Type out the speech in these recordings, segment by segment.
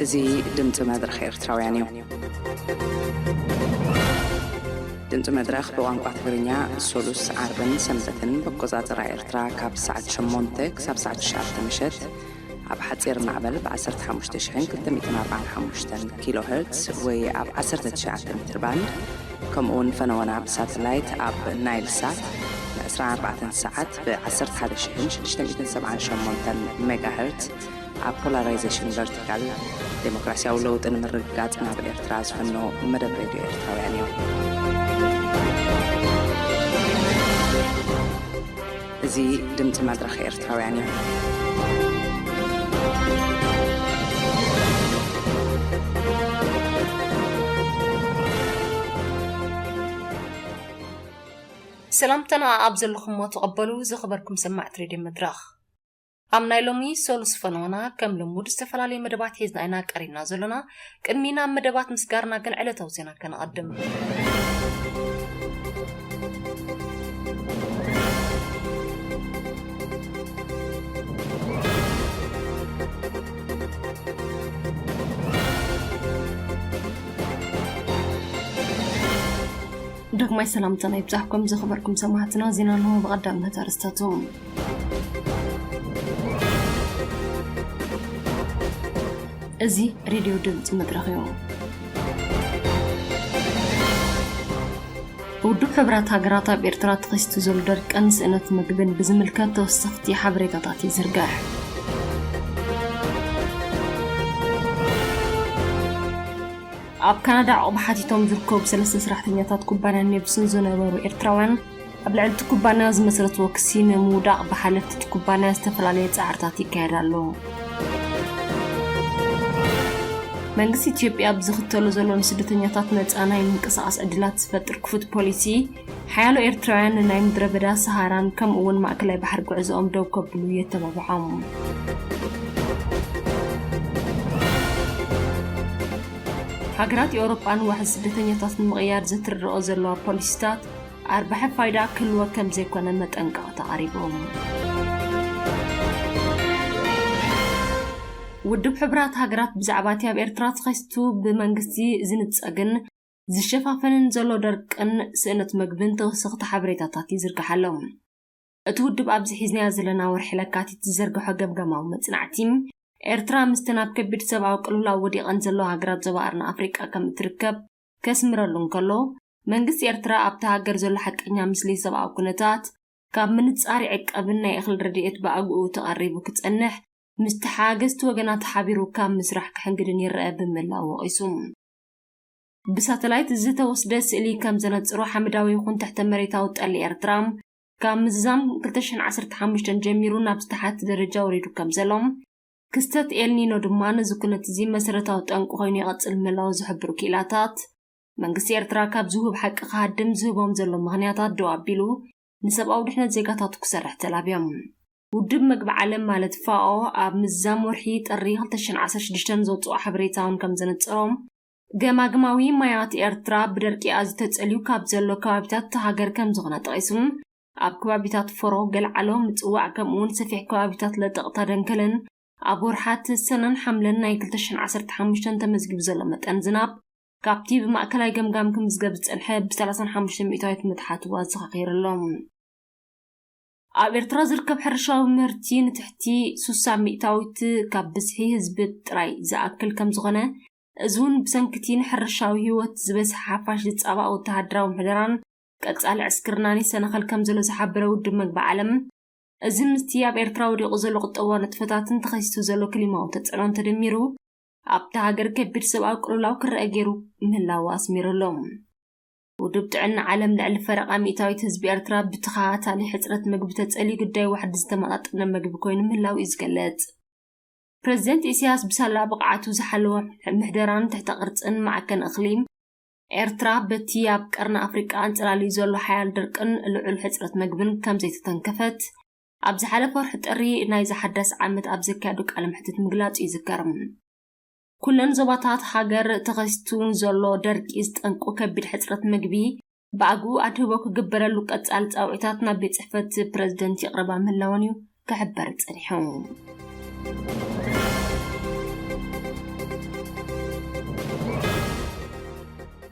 እዚ ድምፂ መድረኽ ኤርትራውያን እዩ። ድምፂ መድረኽ ብቋንቋ ትግርኛ ሶሉስ፣ ዓርብን ሰንበትን ብኣቆፃፅራ ኤርትራ ካብ ሰዓት ሸሞንተ ክሳብ ሰዓት ትሽዓተ ምሸት ኣብ ሓፂር ማዕበል ብ ዓሰርተ ሓሙሽተ ሽሕን ክልተ ሚእትን ኣርባዓን ሓሙሽተን ኪሎ ሄርትስ ወይ ኣብ ዓሰርተ ትሽዓተ ሜትር ባንድ፣ ከምኡ እውን ፈነወና ብሳተላይት ኣብ ናይል ሳት ን ዕስራን ኣርባዕተን ሰዓት ብ ዓሰርተ ሓደ ሽሕን ሽዱሽተ ሚእትን ሰብዓን ሸሞንተን ሜጋ ሄርትስ ኣብ ፖላራይዜሽን ቨርቲካል ዴሞክራሲያዊ ለውጢ ንምርግጋጽ ናብ ኤርትራ ዝፈኖ መደብ ሬድዮ ኤርትራውያን እዩ። እዚ ድምፂ መድረኽ ኤርትራውያን እዩ። ሰላምታና ኣብ ዘለኹሞ ተቐበሉ፣ ዝኸበርኩም ሰማዕቲ ሬድዮ መድረኽ። ኣብ ናይ ሎሚ ሶሉስ ፈነወና ከም ልሙድ ዝተፈላለዩ መደባት ሒዝና ኢና ቀሪብና ዘሎና። ቅድሚ ናብ መደባት ምስጋርና ግን ዕለታዊ ዜና ከነቐድም። ዳግማይ ሰላምታና ይብዛሕኩም ዝኸበርኩም ሰማዕትና። ዜና እንሆ ብቐዳምነት ኣርእስታቱ። እዚ ሬድዮ ድምፂ መድረኽ እዩ። ውድብ ሕብራት ሃገራት ኣብ ኤርትራ ተኸሲቱ ዘሎ ደርቅን ስእነት ምግብን ብዝምልከት ተወሰኽቲ ሓበሬታታት ይዝርግሕ። ኣብ ካናዳ ዕቑባ ሓቲቶም ዝርከቡ ሰለስተ ሰራሕተኛታት ኩባንያ ኔፕስን ዝነበሩ ኤርትራውያን ኣብ ልዕሊ እቲ ኩባንያ ዝመስረትዎ ክሲ ንምውዳቕ ብሓለፍቲ እቲ ኩባንያ ዝተፈላለየ ጻዕርታት ይካየድ ኣሎ። መንግስቲ ኢትዮጵያ ኣብ ዝኽተሎ ዘሎ ንስደተኛታት ነጻ ናይ ምንቅስቓስ ዕድላት ዝፈጥር ክፉት ፖሊሲ፣ ሓያሎ ኤርትራውያን ንናይ ምድረ በዳ ሰሃራን ከምኡ እውን ማእከላይ ባሕሪ ጉዕዞኦም ደው ከብሉ የተባብዖም። ሃገራት ኤውሮጳ ንዋሕዚ ስደተኛታት ንምቕያር ዘትርድኦ ዘለዋ ፖሊሲታት ኣርባሒ ፋይዳ ክህልዎ ከም ዘይኮነ መጠንቀቕታ ኣቕሪቦም። ውድብ ሕቡራት ሃገራት ብዛዕባ እቲ ኣብ ኤርትራ ተኸሲቱ ብመንግስቲ ዝንጸግን ዝሸፋፈንን ዘሎ ደርቅን ስእነት መግብን ተወሰኽቲ ሓበሬታታት ይዝርግሕ ኣሎ። እቲ ውድብ ኣብዚ ሒዝናዮ ዘለና ወርሒ ለካቲት ዝዘርግሖ ገምጋማዊ መጽናዕቲ፣ ኤርትራ ምስተን ኣብ ከቢድ ሰብኣዊ ቅልውላው ወዲቐን ዘለዋ ሃገራት ዞባ ቀርኒ ኣፍሪቃ ከም እትርከብ ከስምረሉ እንከሎ፣ መንግስቲ ኤርትራ ኣብታ ሃገር ዘሎ ሓቀኛ ምስሊ ሰብኣዊ ኩነታት ካብ ምንጻር ይዕቀብን ናይ እኽሊ ረድኤት ብኣግኡ ተቐሪቡ ክጸንሕ፣ ምስቲ ሓገዝቲ ወገናት ሓቢሩ ካብ ምስራሕ ክሕንግድን ይረአ ብምህላው ወቒሱ። ብሳተላይት ዝተወስደ ስእሊ ከም ዘነጽሮ፣ ሓመዳዊ ይኹን ትሕተ መሬታዊ ጠሊ ኤርትራ ካብ ምዝዛም ክልተ ሽሕን ዓሰርተ ሓሙሽተን ጀሚሩ ናብ ዝተሓተ ደረጃ ወሪዱ ከም ዘሎ፣ ክስተት ኤልኒኖ ድማ ነዚ ኩነት እዚ መሰረታዊ ጠንቂ ኮይኑ ይቐጽል ምህላው ዝሕብሩ ክኢላታት፣ መንግስቲ ኤርትራ ካብዚ ውሁብ ሓቂ ክሃድም ዝህቦም ዘሎ ምኽንያታት ደው ኣቢሉ ንሰብኣዊ ድሕነት ዜጋታቱ ክሰርሕ ተላብዮም። ውድብ መግቢ ዓለም ማለት ፋኦ ኣብ ምዝዛም ወርሒ ጥሪ ክልተ ሽሕን ዓሰርተ ሽዱሽተን ዘውጽኦ ሓበሬታ እውን ከም ዘነጸሮ፣ ገማግማዊ ማያት ኤርትራ ብደርቂ ኣዝዩ ተጸልዩ ካብ ዘሎ ከባቢታት እታ ሃገር ከም ዝኾነ ጠቒሱ፣ ኣብ ከባቢታት ፎሮ፣ ገልዓሎ፣ ምጽዋዕ ከምኡ እውን ሰፊሕ ከባቢታት ለጠቕታ ደንከልን ኣብ ወርሓት ሰነን ሓምለን ናይ ክልተ ሽሕን ዓሰርተ ሓሙሽተን ተመዝጊቡ ዘሎ መጠን ዝናብ ካብቲ ብማእከላይ ገምጋም ክምዝገብ ዝጸንሐ ብ ሰላሳን ሓሙሽተ ሚእታዊት ምትሓቱ ኣዘኻኺሩ ኣሎ። ኣብ ኤርትራ ዝርከብ ሕርሻዊ ምህርቲ ንትሕቲ ስሳ ሚእታዊት ካብ ብዝሒ ህዝቢ ጥራይ ዝኣክል ከም ዝኾነ፣ እዚ እውን ብሰንኪ እቲ ንሕርሻዊ ህይወት ዝበዝሐ ሓፋሽ ዝጻባእ ወተሃደራዊ ምሕደራን ቀጻሊ ዕስክርናን ይሰናኸል ከም ዘሎ ዝሓበረ ውድብ መግቢ ዓለም፣ እዚ ምስቲ ኣብ ኤርትራ ወዲቑ ዘሎ ቁጠባዊ ንጥፈታትን ተኸሲቱ ዘሎ ክሊማዊ ተጽዕኖን ተደሚሩ፣ ኣብታ ሃገር ከቢድ ሰብኣዊ ቅልውላው ክረአ ገይሩ ምህላዉ ኣስሚሩ ኣሎ። ውድብ ጥዕና ዓለም ልዕሊ ፈረቓ ሚእታዊት ህዝቢ ኤርትራ ብተኸታታሊ ሕጽረት መግቢ ተጸልዩ ግዳይ ዋሕዲ ዝተመጣጠነ መግቢ ኮይኑ ምህላዉ እዩ ዝገልጽ። ፕረዚደንት ኢሳያስ ብሳላ ብቕዓቱ ዝሓለወ ምሕደራን ትሕተ ቅርጽን ማዕከን እኽሊ ኤርትራ በቲ ኣብ ቀርኒ ኣፍሪቃ ኣንጸላልዩ ዘሎ ሓያል ድርቅን ልዑል ሕጽረት መግብን ከም ዘይተተንከፈት ኣብ ዝሓለፈ ወርሒ ጥሪ ናይዚ ሓዳስ ዓመት ኣብ ዘካየዶ ቃለ መሕትት ምግላጹ ይዝከር። ኩለን ዞባታት ሃገር ተኸሲቱ ንዘሎ ደርቂ ዝጠንቁ ከቢድ ሕጽረት መግቢ ብኣግኡ ኣድህቦ ክግበረሉ ቀጻሊ ጻውዒታት ናብ ቤት ጽሕፈት ፕረዚደንት ይቕረባ ምህላወን እዩ ክሕበር ጸኒሑ።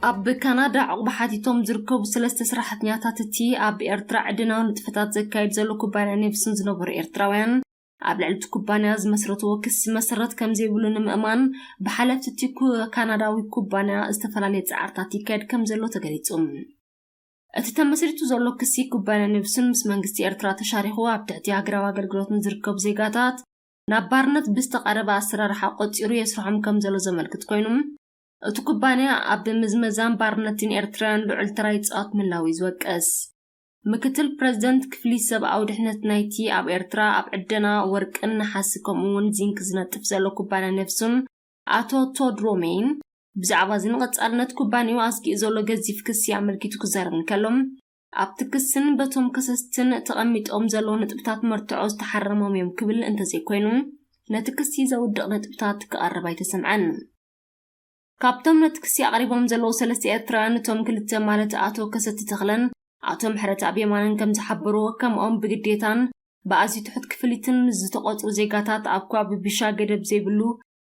ኣብ ካናዳ ዕቑባ ሓቲቶም ዝርከቡ ሰለስተ ሰራሕተኛታት እቲ ኣብ ኤርትራ ዕድናዊ ንጥፈታት ዘካየድ ዘሎ ኩባንያ ኔቭስን ዝነበሩ ኤርትራውያን፣ ኣብ ልዕሊ እቲ ኩባንያ ዝመስረትዎ ክሲ መሰረት ከም ዘይብሉ ንምእማን፣ ብሓለፍቲ እቲ ኩ-፣ ካናዳዊ ኩባንያ ዝተፈላለየ ጻዕርታት ይካየድ ከም ዘሎ ተገሊጹ። እቲ ተመስሪቱ ዘሎ ክሲ፣ ኩባንያ ኔቭስን ምስ መንግስቲ ኤርትራ ተሻሪኹ ኣብ ትሕቲ ሃገራዊ ኣገልግሎት ንዝርከቡ ዜጋታት ናብ ባርነት ብዝተቓረበ ኣሰራርሓ ቆጺሩ የስርሖም ከም ዘሎ ዘመልክት ኮይኑ፣ እቲ ኩባንያ ኣብ ምዝመዛን ባርነትን ኤርትራውያን ልዑል ተራ ይጻወት ምህላዉ እዩ ዝወቅስ። ምክትል ፕረዚደንት ክፍሊ ሰብኣዊ ድሕነት ናይቲ ኣብ ኤርትራ ኣብ ዕደና ወርቅን ነሓሲ ከምኡ እውን ዚንክ ዝነጥፍ ዘሎ ኩባንያ ኔቭስን ኣቶ ቶድ ሮሜይን ብዛዕባ እዚ ንቐጻልነት ኩባንያኡ ኣስጊኡ ዘሎ ገዚፍ ክሲ ኣመልኪቱ ክዛረብ እንከሎ፣ ኣብቲ ክስን በቶም ከሰስትን ተቐሚጦም ዘለዉ ነጥብታት መርትዖ ዝተሓረሞም እዮም ክብል እንተዘይኮይኑ፣ ነቲ ክሲ ዘውድቕ ነጥብታት ክቐርብ ኣይተሰምዐን። ካብቶም ነቲ ክሲ ኣቕሪቦም ዘለዉ ሰለስተ ኤርትራውያን፣ እቶም ክልተ ማለት ኣቶ ከሰተ ተኽለን ኣቶ ምሕረተኣብ የማነን ከም ዝሓበርዎ፣ ከምኦም ብግዴታን ብኣዝዩ ትሑት ክፍሊትን ምስ ዝተቖጽሩ ዜጋታት ኣብ ከባቢ ቢሻ ገደብ ዘይብሉ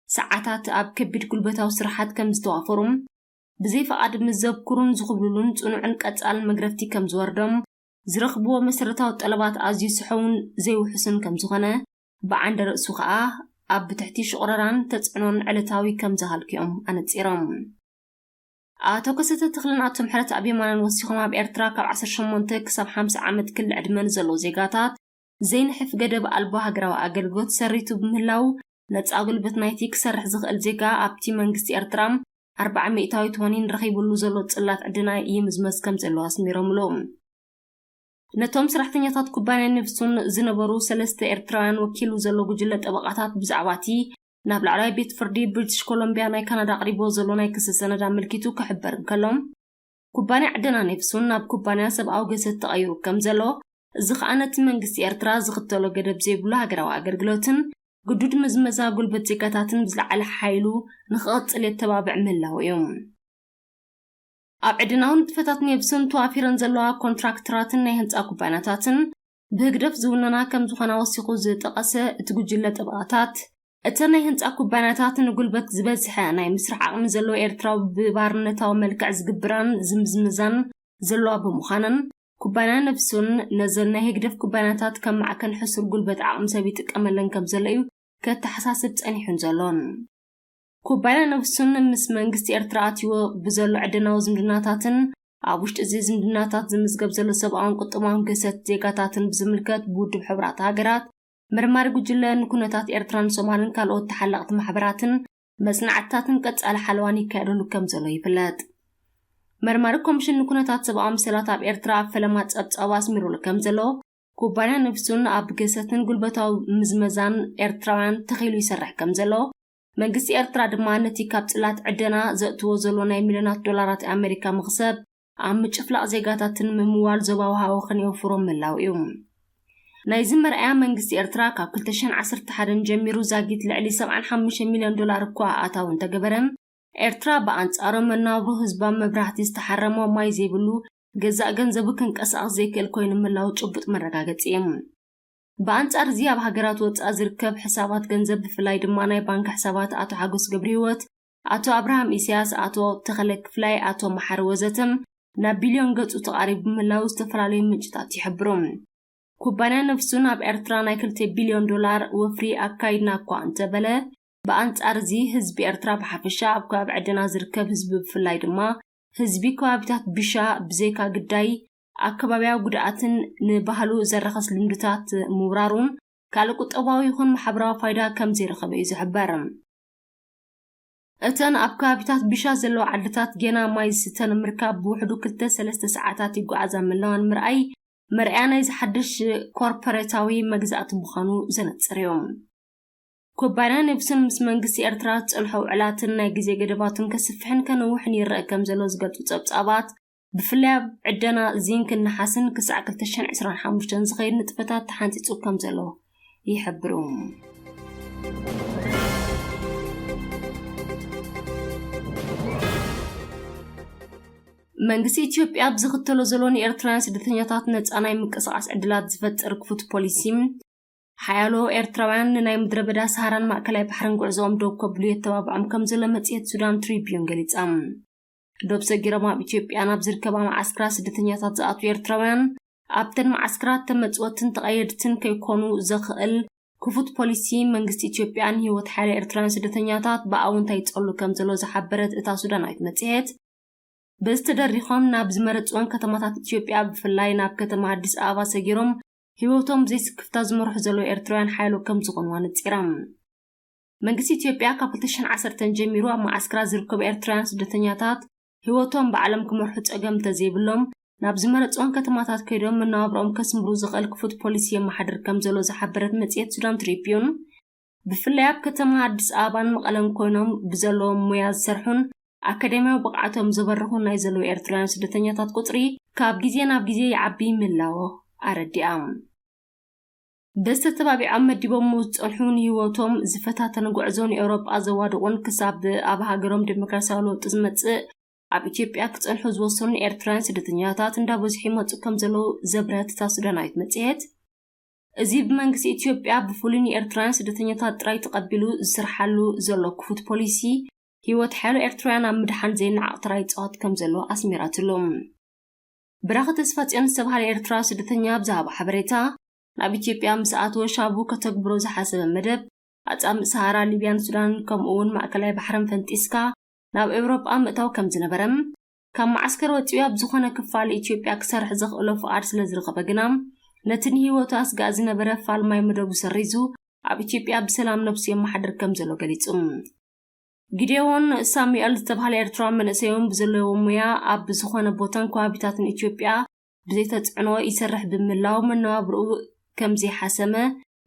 ሰዓታት ኣብ ከቢድ ጉልበታዊ ስራሓት ከም ዝተዋፈሩን ብዘይ ፍቓድ ምስ ዘብኩሩን ዝኹብልሉን ጽኑዕን ቀጻልን መግረፍቲ ከም ዝወርዶም፣ ዝረኽብዎ መሰረታዊ ጠለባት ኣዝዩ ስሑውን ዘይውሑስን ከም ዝኾነ፣ ብዓንደ ርእሱ ከኣ ኣብ ትሕቲ ሽቑረራን ተጽዕኖን ዕለታዊ ከም ዝሃልኩ እዮም ኣነጺሮም። ኣቶ ከሰተ ተኽልን ኣቶ ምሕረተኣብ የማነን ወሲኾም፣ ኣብ ኤርትራ ካብ ዓሰርተ ሸሞንተ ክሳብ ሓምሳ ዓመት ክሊ ዕድመ ንዘለዉ ዜጋታት ዘይንሕፍ ገደብ ኣልቦ ሃገራዊ ኣገልግሎት ሰሪቱ ብምህላው፣ ነጻ ጉልበት ናይቲ ክሰርሕ ዝኽእል ዜጋ ኣብቲ መንግስቲ ኤርትራ ኣርብዓ ሚእታዊት ዋኒን ረኺቡሉ ዘሎ ጽላት ዕድና ይምዝመዝ ከም ዘሎ ኣስሚሮምሉ። ነቶም ሰራሕተኛታት ኩባንያ ኔቭስን ዝነበሩ ሰለስተ ኤርትራውያን ወኪሉ ዘሎ ጉጅለ ጠበቓታት ብዛዕባ እቲ ናብ ላዕለዋይ ቤት ፍርዲ ብሪቲሽ ኮሎምቢያ ናይ ካናዳ ኣቕሪብዎ ዘሎ ናይ ክሲ ሰነድ ኣመልኪቱ ክሕበር እንከሎ፣ ኩባንያ ዕደና ኔቭስን ናብ ኩባንያ ሰብኣዊ ገሰት ተቐይሩ ከም ዘሎ፣ እዚ ኸኣ ነቲ መንግስቲ ኤርትራ ዝኽተሎ ገደብ ዘይብሉ ሃገራዊ ኣገልግሎትን ግዱድ ምዝመዛ ጉልበት ዜጋታትን ብዝለዓለ ሓይሉ ንኽቐጽል የተባብዕ ምህላዉ እዩ። ኣብ ዕድናዊ ንጥፈታት ኔቭስን ተዋፊረን ዘለዋ ኮንትራክተራትን ናይ ህንጻ ኩባንያታትን ብህግደፍ ዝውነና ከም ዝኾና ወሲኹ ዝጠቐሰ እቲ ጉጅለ ጠበቓታት፣ እተን ናይ ህንጻ ኩባንያታት ንጉልበት ዝበዝሐ ናይ ምስራሕ ዓቕሚ ዘለዎ ኤርትራዊ ብባርነታዊ መልክዕ ዝግብራን ዝምዝምዛን ዘለዋ ብምዃነን፣ ኩባንያ ኔቭስን ነዘን ናይ ህግደፍ ኩባንያታት ከም ማዕከን ሕሱር ጉልበት ዓቕሚ ሰብ ይጥቀመለን ከም ዘሎ እዩ ከተሓሳስብ ጸኒሑን ዘሎን። ኩባንያ ኔቭስን ምስ መንግስቲ ኤርትራ ኣትይዎ ብዘሎ ዕድናዊ ዝምድናታትን ኣብ ውሽጢ እዚ ዝምድናታት ዝምዝገብ ዘሎ ሰብኣውን ቁጠባውን ገሰት ዜጋታትን ብዝምልከት ብውድብ ሕቡራት ሃገራት መርማሪ ጉጅለ ንኩነታት ኤርትራን ሶማልን ካልኦት ተሓለቕቲ ማሕበራትን መጽናዕትታትን ቀጻሊ ሓለዋን ይካየደሉ ከም ዘሎ ይፍለጥ። መርማሪ ኮሚሽን ንኩነታት ሰብኣዊ መሰላት ኣብ ኤርትራ ኣብ ፈለማ ጸብጻቡ ኣስሚሩሉ ከም ዘሎ፣ ኩባንያ ኔቭስን ኣብ ገሰትን ጉልበታዊ ምዝመዛን ኤርትራውያን ተኺሉ ይሰርሕ ከም ዘሎ፣ መንግስቲ ኤርትራ ድማ ነቲ ካብ ጽላት ዕደና ዘእትዎ ዘሎ ናይ ሚልዮናት ዶላራት ኣሜሪካ መኽሰብ ኣብ ምጭፍላቕ ዜጋታትን ምምዋል ዞባዊ ሃወኽን የውፍሮ ምህላው እዩ። ናይዚ መርኣያ መንግስቲ ኤርትራ ካብ ክልተ ሽሕን ዓሰርተ ሓደን ጀሚሩ ዛጊት ልዕሊ ሰብዓን ሓሙሽተ ሚልዮን ዶላር እኳ ኣታዊ እንተገበረ፣ ኤርትራ ብኣንጻሩ መናብሮ ህዝባ መብራህቲ ዝተሓረሞ ማይ ዘይብሉ ገዛእ ገንዘቡ ክንቀሳቐስ ዘይክእል ኮይኑ ምህላው ጭቡጥ መረጋገጺ እዩ። ብኣንጻር እዚ ኣብ ሃገራት ወጻኢ ዝርከብ ሕሳባት ገንዘብ ብፍላይ ድማ ናይ ባንክ ሕሳባት ኣቶ ሓጎስ ገብረህይወት፣ ኣቶ ኣብርሃም ኢሳያስ፣ ኣቶ ተኸለ ክፍላይ፣ ኣቶ መሓሪ ወዘተ ናብ ቢልዮን ገጹ ተቓሪቡ ምህላው ዝተፈላለዩ ምንጭታት ይሕብሩ። ኩባንያ ኔቭስን ኣብ ኤርትራ ናይ ክልተ ቢልዮን ዶላር ወፍሪ ኣካይድና እኳ እንተበለ፣ ብኣንጻር እዚ ህዝቢ ኤርትራ ብሓፈሻ ኣብ ከባቢ ዕደና ዝርከብ ህዝቢ ብፍላይ ድማ ህዝቢ ከባቢታት ቢሻ ብዘይካ ግዳይ ኣከባብያዊ ጉድኣትን ንባህሉ ዘረኸስ ልምድታት ምውራሩን ካልእ ቁጠባዊ ይኹን ማሕበራዊ ፋይዳ ከም ዘይረኸበ እዩ ዝሕበር። እተን ኣብ ከባቢታት ቢሻ ዘለዋ ዓድታት ጌና ማይ ዝስተ ንምርካብ ብውሕዱ ክልተ ሰለስተ ሰዓታት ይጓዓዛ ምህላወን ምርኣይ መርኣያ ናይዚ ሓድሽ ኮርፖሬታዊ መግዛእቲ ምዃኑ ዘነጽር እዩ። ኩባንያ ኔቭስን ምስ መንግስቲ ኤርትራ ዝጸንሖ ውዕላትን ናይ ግዜ ገደባቱን ከስፍሕን ከነውሕን ይረአ ከም ዘሎ ዝገልጹ ጸብጻባት፣ ብፍላይ ኣብ ዕደና ዚንክን ነሓስን ክሳዕ ክልተ ሽሕን ዕስራን ሓሙሽተን ዝኸይድ ንጥፈታት ተሓንጺጹ ከም ዘሎ ይሕብሩ። መንግስቲ ኢትዮጵያ ኣብ ዝኽተሎ ዘሎ ንኤርትራውያን ስደተኛታት ነጻ ናይ ምንቅስቓስ ዕድላት ዝፈጥር ክፉት ፖሊሲ፣ ሓያሎ ኤርትራውያን ንናይ ምድረ በዳ ሰሃራን ማእከላይ ባሕርን ጉዕዞኦም ደው ከብሉ የተባብዖም ከም ዘሎ መጽሔት ሱዳን ትሪቢዩን ገሊጻ። ዶብ ሰጊሮም ኣብ ኢትዮጵያ ናብ ዝርከባ መዓስከራት ስደተኛታት ዝኣትዉ ኤርትራውያን ኣብተን መዓስከራት ተመጽወትን ተቐየድትን ከይኮኑ ዘኽእል ክፉት ፖሊሲ መንግስቲ ኢትዮጵያ ንህይወት ሓይሊ ኤርትራውያን ስደተኛታት ብኣውንታ ይጸሉ ከም ዘሎ ዝሓበረት እታ ሱዳናዊት መጽሔት፣ በዚ ተደሪኾም ናብ ዝመረጽወን ከተማታት ኢትዮጵያ፣ ብፍላይ ናብ ከተማ ኣዲስ ኣበባ ሰጊሮም ህይወቶም ብዘይስክፍታ ዝመርሑ ዘለዉ ኤርትራውያን ሓይሎ ከም ዝኾኑ ኣነጺራ። መንግስቲ ኢትዮጵያ ካብ ክልተ ሽሕን ዓሰርተን ጀሚሩ ኣብ መዓስከራት ዝርከቡ ኤርትራውያን ስደተኛታት ህይወቶም ባዕሎም ክመርሑ ጸገም እንተዘይብሎም ናብ ዝመረጽወን ከተማታት ከይዶም መነባብሮኦም ከስምሩ ዝኽእል ክፉት ፖሊሲ የመሓድር ከም ዘሎ ዝሓበረት መጽሔት ሱዳን ትሪቢዩን፣ ብፍላይ ኣብ ከተማ ኣዲስ ኣበባን መቐለን ኮይኖም ብዘለዎም ሞያ ዝሰርሑን ኣካዳሚያዊ ብቕዓቶም ዘበርኹን ናይ ዘለዉ ኤርትራውያን ስደተኛታት ቁጽሪ ካብ ግዜ ናብ ግዜ ይዓቢ ምህላዎ ኣረዲኣ። በዚ ተተባቢዖም መዲቦም ዝጸንሑ ንህይወቶም ዝፈታተን ጉዕዞ ንኤውሮጳ ዘዋድቑን ክሳብ ኣብ ሃገሮም ዴሞክራሲያዊ ለውጢ ዝመጽእ ኣብ ኢትዮጵያ ክጸንሑ ዝወሰኑ ኤርትራውያን ስደተኛታት እንዳበዝሑ ይመጹ ከም ዘለዉ ዘብረህት እታ ሱዳናዊት መጽሔት፣ እዚ ብመንግስቲ ኢትዮጵያ ብፍሉይ ንኤርትራውያን ስደተኛታት ጥራይ ተቐቢሉ ዝስርሓሉ ዘሎ ክፉት ፖሊሲ፣ ህይወት ሓያሎ ኤርትራውያን ኣብ ምድሓን ዘይነዓቕ ተራ ይጻወት ከም ዘሎ ኣስሚራትሉ። ብራኸ ተስፋጽዮን ዝተባህለ ኤርትራዊ ስደተኛ ኣብ ዝሃቦ ሓበሬታ፣ ናብ ኢትዮጵያ ምስ ኣተወ ሻቡ ከተግብሮ ዝሓሰበ መደብ ኣጻምእ ሰሃራ፣ ሊብያን ሱዳንን ከምኡ እውን ማእከላይ ባሕርን ፈንጢስካ ናብ ኤውሮጳ ምእታው ከም ዝነበረም፣ ካብ መዓስከር ወጺኡ ኣብ ዝኾነ ክፋል ኢትዮጵያ ክሰርሕ ዘኽእሎ ፍቓድ ስለ ዝረኸበ ግና፣ ነቲ ንህይወቱ ኣስጋእ ዝነበረ ፋልማይ መደቡ ሰሪዙ ኣብ ኢትዮጵያ ብሰላም ነብሱ የመሓድር ከም ዘሎ ገሊጹ። ጊዴዎን ሳሙኤል ዝተባህለ ኤርትራዊ መንእሰይ እውን ብዘለዎ ሞያ ኣብ ዝኾነ ቦታን ከባቢታትን ኢትዮጵያ ብዘይተጽዕኖ ይሰርሕ ብምህላው መነባብርኡ ከም ዘይሓሰመ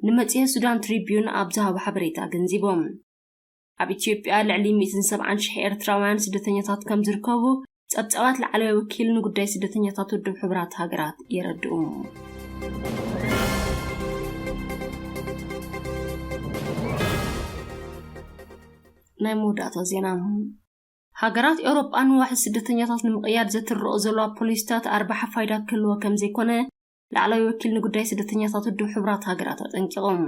ንመጽሔት ሱዳን ትሪቢዩን ኣብ ዝሃቦ ሓበሬታ ኣገንዚቦም። ኣብ ኢትዮጵያ ልዕሊ ሚእትን ሰብዓን ሽሕ ኤርትራውያን ስደተኛታት ከም ዝርከቡ ጸብጻባት ላዕለዋይ ወኪል ንጉዳይ ስደተኛታት ውድብ ሕቡራት ሃገራት የረድኡ። ናይ መወዳእታ ዜና። ሃገራት ኤውሮጳ ንዋሕዚ ስደተኛታት ንምቕያድ ዘትርኦ ዘለዋ ፖሊሲታት ኣርባሓ ፋይዳ ክህልዎ ከም ዘይኮነ ላዕለዋይ ወኪል ንጉዳይ ስደተኛታት ውድብ ሕቡራት ሃገራት ኣጠንቂቖም።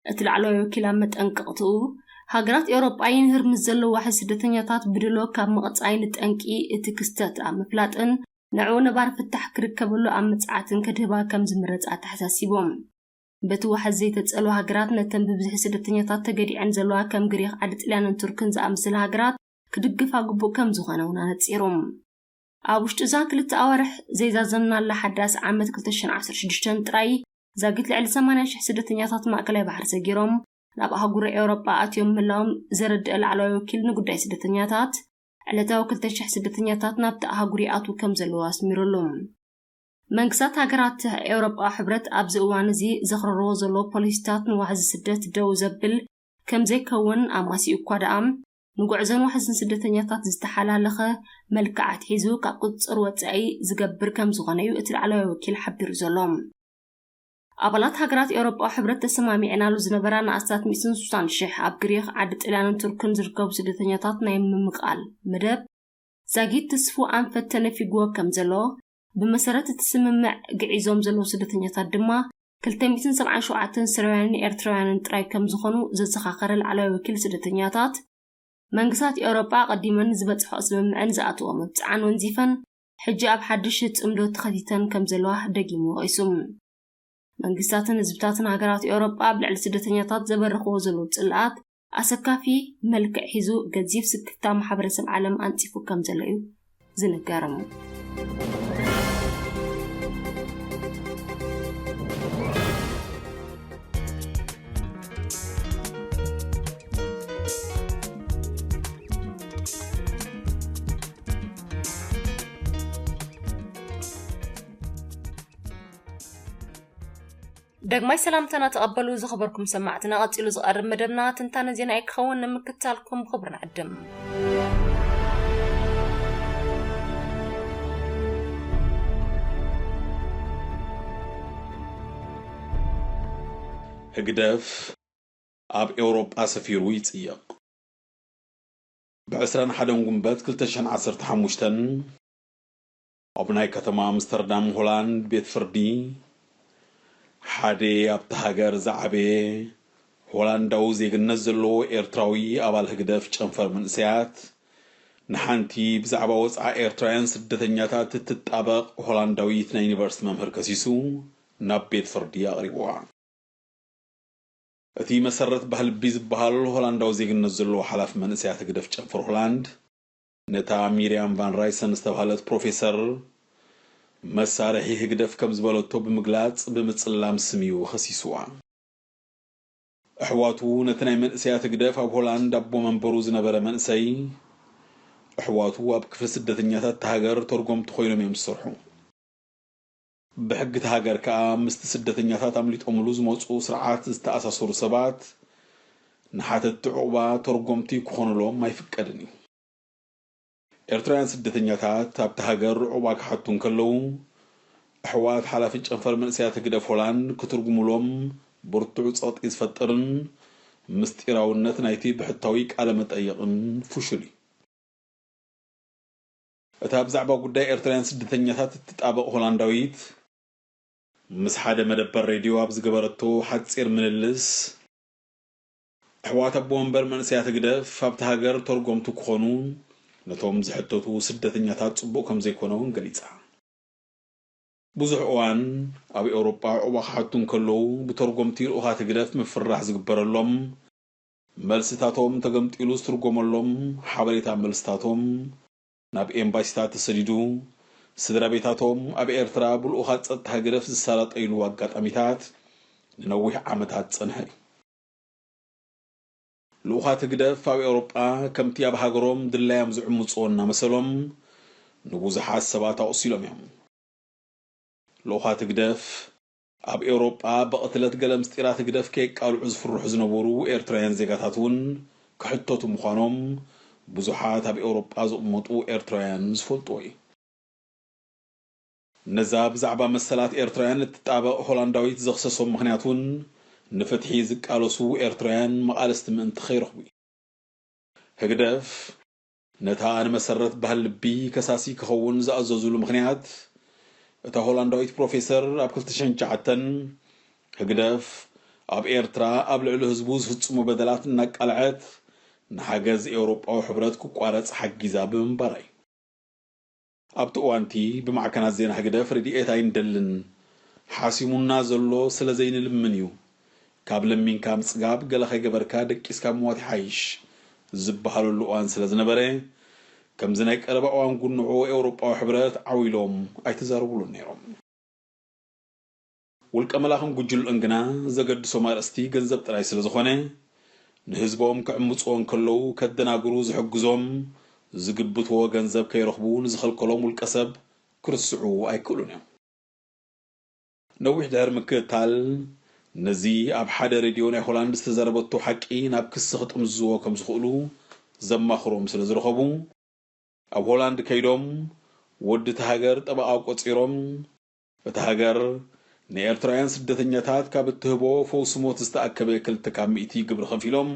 እቲ ላዕለዋይ ወኪል ኣብ መጠንቀቕትኡ፣ ሃገራት ኤውሮጳ ይንህር ምስ ዘሎ ዋሕዚ ስደተኛታት ብድሎ ካብ ምቕጻይ ንጠንቂ እቲ ክስተት ኣብ ምፍላጥን ንዕኡ ነባሪ ፍታሕ ክርከበሉ ኣብ ምጽዓትን ከድህባ ከም ዝምረጽ ኣተሓሳሲቦም። በቲ ዋሕዚ ዘይተጸልዋ ሃገራት ነተን ብብዝሒ ስደተኛታት ተገዲዐን ዘለዋ ከም ግሪኽ፣ ዓዲ ጥልያንን ቱርክን ዝኣመሰላ ሃገራት ክድግፋ ግቡእ ከም ዝኾነ እውን ኣነጺሮም። ኣብ ውሽጢ እዛ ክልተ ኣዋርሕ ዘይዛዘምናላ ሓዳስ ዓመት ክልተ ሽሕን ዓሰርተ ሽዱሽተን ጥራይ ዛጊት ልዕሊ ሰማንያ ሽሕ ስደተኛታት ማእከላይ ባሕሪ ሰጊሮም ናብ ኣህጉር ኤውሮጳ ኣትዮም ምህላዎም ዘረድአ ላዕለዋይ ወኪል ንጉዳይ ስደተኛታት፣ ዕለታዊ ክልተ ሽሕ ስደተኛታት ናብቲ ኣህጉር ይኣትዉ ከም ዘለዉ ኣስሚሩሉ። መንግስታት ሃገራት ኤውሮጳ ሕብረት ኣብዚ እዋን እዚ ዘኽረርዎ ዘሎ ፖሊሲታት ንዋሕዚ ስደት ደው ዘብል ከም ዘይከውን ኣማሲኡ እኳ ደኣ፣ ንጉዕዞን ዋሕዝን ስደተኛታት ዝተሓላለኸ መልክዕ ኣትሒዙ ካብ ቁጽጽር ወጻኢ ዝገብር ከም ዝኾነ እዩ እቲ ላዕለዋይ ወኪል ሓቢሩ ዘሎ። ኣባላት ሃገራት ኤውሮጳ ሕብረት ተሰማሚዐናሉ ዝነበራ ንኣስታት ሚእትን ስሳን ሽሕ ኣብ ግሪኽ፣ ዓዲ ጥልያንን ቱርክን ዝርከቡ ስደተኛታት ናይ ምምቓል መደብ ዛጊት ትስፉ ኣንፈት ተነፊግዎ ከም ዘሎ፣ ብመሰረት እቲ ስምምዕ ግዒዞም ዘለዉ ስደተኛታት ድማ ክልተ ሚእትን ሰብዓን ሸውዓተን ስርያውያንን ኤርትራውያንን ጥራይ ከም ዝኾኑ ዘዘኻኸረ ላዕለዋይ ወኪል ስደተኛታት፣ መንግስታት ኤውሮጳ ኣቐዲመን ዝበጽሖ ስምምዕን ዝኣትዎ መብጽዓን ወንዚፈን፣ ሕጂ ኣብ ሓድሽ ጽምዶ ተኸቲተን ከም ዘለዋ ደጊሙ ወቒሱ። መንግስታትን ህዝብታትን ሃገራት ኤውሮጳ ኣብ ልዕሊ ስደተኛታት ዘበርኽዎ ዘለዉ ጽልኣት ኣሰካፊ መልክዕ ሒዙ፣ ገዚፍ ስክፍታ ማሕበረሰብ ዓለም ኣንጺፉ ከም ዘሎ እዩ ዝንገር። ደግማይ ሰላምታና ተቐበሉ ዝኸበርኩም ሰማዕትና። ቀጺሉ ዝቐርብ መደብና ትንታነ ዜና እዩ ክኸውን፣ ንምክትታልኩም ብኽብሪ ንዕድም። ህግደፍ ኣብ ኤውሮጳ ሰፊሩ ይጽየቕ። ብ ዕስራን ሓደን ጉንበት ክልተ ሽሕን ዓሰርተ ሓሙሽተን ኣብ ናይ ከተማ ኣምስተርዳም ሆላንድ ቤት ፍርዲ ሓደ ኣብታ ሃገር ዝዓበየ ሆላንዳዊ ዜግነት ዘለዎ ኤርትራዊ ኣባል ህግደፍ ጨንፈር መንእሰያት ንሓንቲ ብዛዕባ ወጽዓ ኤርትራውያን ስደተኛታት እትጣበቕ ሆላንዳዊት ናይ ዩኒቨርሲቲ መምህር ከሲሱ ናብ ቤት ፍርዲ ኣቕሪብዋ። እቲ መሰረት ባህልቢ ዝበሃል ሆላንዳዊ ዜግነት ዘለዎ ሓላፊ መንእሰያት ህግደፍ ጨንፈር ሆላንድ፣ ነታ ሚርያም ቫን ራይሰን ዝተባህለት ፕሮፌሰር መሳርሒ ህግደፍ ከም ዝበለቶ ብምግላጽ ብምጽላም ስም እዩ ከሲስዋ። ኣሕዋቱ ነቲ ናይ መንእሰያት ህግደፍ ኣብ ሆላንድ ኣቦ መንበሩ ዝነበረ መንእሰይ፣ ኣሕዋቱ ኣብ ክፍሊ ስደተኛታት እታ ሃገር ተርጎምቲ ኮይኖም እዮም ዝሰርሑ። ብሕጊ እታ ሃገር ከኣ ምስቲ ስደተኛታት ኣምሊጦምሉ ዝመጹ ስርዓት ዝተኣሳሰሩ ሰባት ንሓተትቲ ዑቕባ ተርጎምቲ ክኾኑሎም ኣይፍቀድን እዩ። ኤርትራውያን ስደተኛታት ኣብቲ ሃገር ዑቕባ ክሓቱ እንከለዉ፣ ኣሕዋት ሓላፊ ጨንፈር መንእሰያት ህግደፍ ሆላንድ ክትርጉሙሎም ብርቱዕ ጸቕጢ ዝፈጥርን ምስጢራውነት ናይቲ ብሕታዊ ቃለ መጠይቕን ፍሹል እዩ። እታ ብዛዕባ ጉዳይ ኤርትራውያን ስደተኛታት እትጣበቕ ሆላንዳዊት፣ ምስ ሓደ መደበር ሬድዮ ኣብ ዝገበረቶ ሓጺር ምልልስ፣ ኣሕዋት ኣቦ መንበር መንእሰያት ህግደፍ ኣብቲ ሃገር ተርጎምቲ ክኾኑ ነቶም ዝሕተቱ ስደተኛታት ጽቡቕ ከም ዘይኮነ እውን ገሊጻ። ብዙሕ እዋን ኣብ ኤውሮጳ ዑቕባ ክሓቱ እንከለዉ ብተርጎምቲ ልኡኻት ህግደፍ ምፍርራሕ ዝግበረሎም፣ መልስታቶም ተገምጢሉ ዝትርጎመሎም ሓበሬታ መልስታቶም ናብ ኤምባሲታት ተሰዲዱ፣ ስድራ ቤታቶም ኣብ ኤርትራ ብልኡኻት ጸጥታ ህግደፍ ዝሳለጠይሉ ኣጋጣሚታት ንነዊሕ ዓመታት ጸንሐ እዩ። ልኡኻት ህግደፍ ኣብ ኤውሮጳ ከምቲ ኣብ ሃገሮም ድላዮም ዝዕምጽዎ እናመሰሎም ንብዙሓት ሰባት ኣቑሲሎም እዮም። ልኡኻት ህግደፍ ኣብ ኤውሮጳ ብቕትለት ገለ ምስጢራት ህግደፍ ከየቃልዑ ዝፍርሑ ዝነበሩ ኤርትራውያን ዜጋታት እውን ክሕተቱ ምዃኖም ብዙሓት ኣብ ኤውሮጳ ዝቕመጡ ኤርትራውያን ዝፈልጥዎ እዩ። ነዛ ብዛዕባ መሰላት ኤርትራውያን እትጣበቕ ሆላንዳዊት ዘኽሰሶም ምኽንያት እውን ንፍትሒ ዝቃለሱ ኤርትራውያን መቓልስቲ ምእንቲ ከይረኽቡ እዩ። ህግደፍ ነታ ንመሰረት ባህል ልቢ ከሳሲ ክኸውን ዝኣዘዙሉ ምኽንያት፣ እታ ሆላንዳዊት ፕሮፌሰር ኣብ ክልተ ሽሕን ትሽዓተን ህግደፍ ኣብ ኤርትራ ኣብ ልዕሊ ህዝቡ ዝፍጽሞ በደላት እናቃልዐት ንሓገዝ ኤውሮጳዊ ሕብረት ክቋረጽ ሓጊዛ ብምንባራ እዩ። ኣብቲ እዋንቲ ብማዕከናት ዜና ህግደፍ ረድኤት ኣይንደልን፣ ሓሲሙና ዘሎ ስለ ዘይንልምን እዩ፣ ካብ ለሚንካ ምጽጋብ ገለ ከይገበርካ ደቂስካ ምዋት ይሓይሽ ዝበሃለሉ እዋን ስለ ዝነበረ፣ ከምዚ ናይ ቀረባ እዋን ጉንዖ ኤውሮጳዊ ሕብረት ዓው ኢሎም ኣይተዛረቡሉን ነይሮም። ውልቀ መላኽን ጉጅልኡን ግና ዘገድሶም ኣርእስቲ ገንዘብ ጥራይ ስለ ዝኾነ፣ ንህዝቦም ክዕምጽዎ እንከለዉ ከደናግሩ ዝሕግዞም ዝግብትዎ ገንዘብ ከይረኽቡ ንዝኸልከሎም ውልቀ ሰብ ክርስዑ ኣይክእሉን እዮም። ነዊሕ ድሕሪ ምክትታል፣ ነዚ ኣብ ሓደ ሬድዮ ናይ ሆላንድ ዝተዛረበቶ ሓቂ ናብ ክሲ ክጥምዝዝዎ ከም ዝኽእሉ ዘማኽሮም ስለ ዝረኸቡ፣ ኣብ ሆላንድ ከይዶም ወዲ እታ ሃገር ጠበቓ ቆጺሮም፣ እታ ሃገር ንኤርትራውያን ስደተኛታት ካብ እትህቦ ፈውሲ ሞት ዝተኣከበ ክልተ ካብ ሚእቲ ግብሪ ከፊሎም፣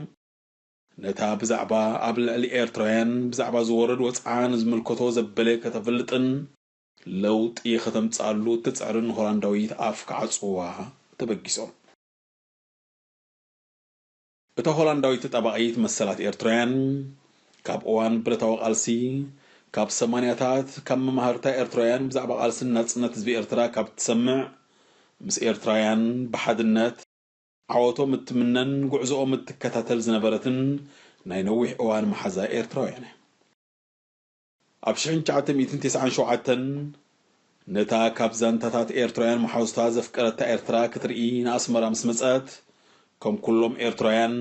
ነታ ብዛዕባ ኣብ ልዕሊ ኤርትራውያን ብዛዕባ ዝወረድ ወጽዓ ንዝምልከቶ ዘበለ ከተፍልጥን ለውጢ ከተምጽኣሉ እትጽዕርን ሆላንዳዊት ኣፍ ክዓጽውዋ ተበጊሶም። እታ ሆላንዳዊት ተጣባቒት መሰላት ኤርትራውያን፣ ካብ እዋን ብረታዊ ቃልሲ፣ ካብ ሰማንያታት፣ ካብ መማህርታ ኤርትራውያን ብዛዕባ ቃልስን ናጽነት ህዝቢ ኤርትራ ካብ ትሰምዕ፣ ምስ ኤርትራውያን ብሓድነት ዓወቶም እትምነን ጉዕዞኦም እትከታተል ዝነበረትን ናይ ነዊሕ እዋን መሓዛ ኤርትራውያን እያ። ኣብ ሽሕን ትሽዓተ ሚእትን ተስዓን ሸውዓተን ነታ ካብ ዛንታታት ኤርትራውያን መሓዙታ ዘፍቀረታ ኤርትራ ክትርኢ ንኣስመራ ምስ መጸት፣ ከም ኩሎም ኤርትራውያን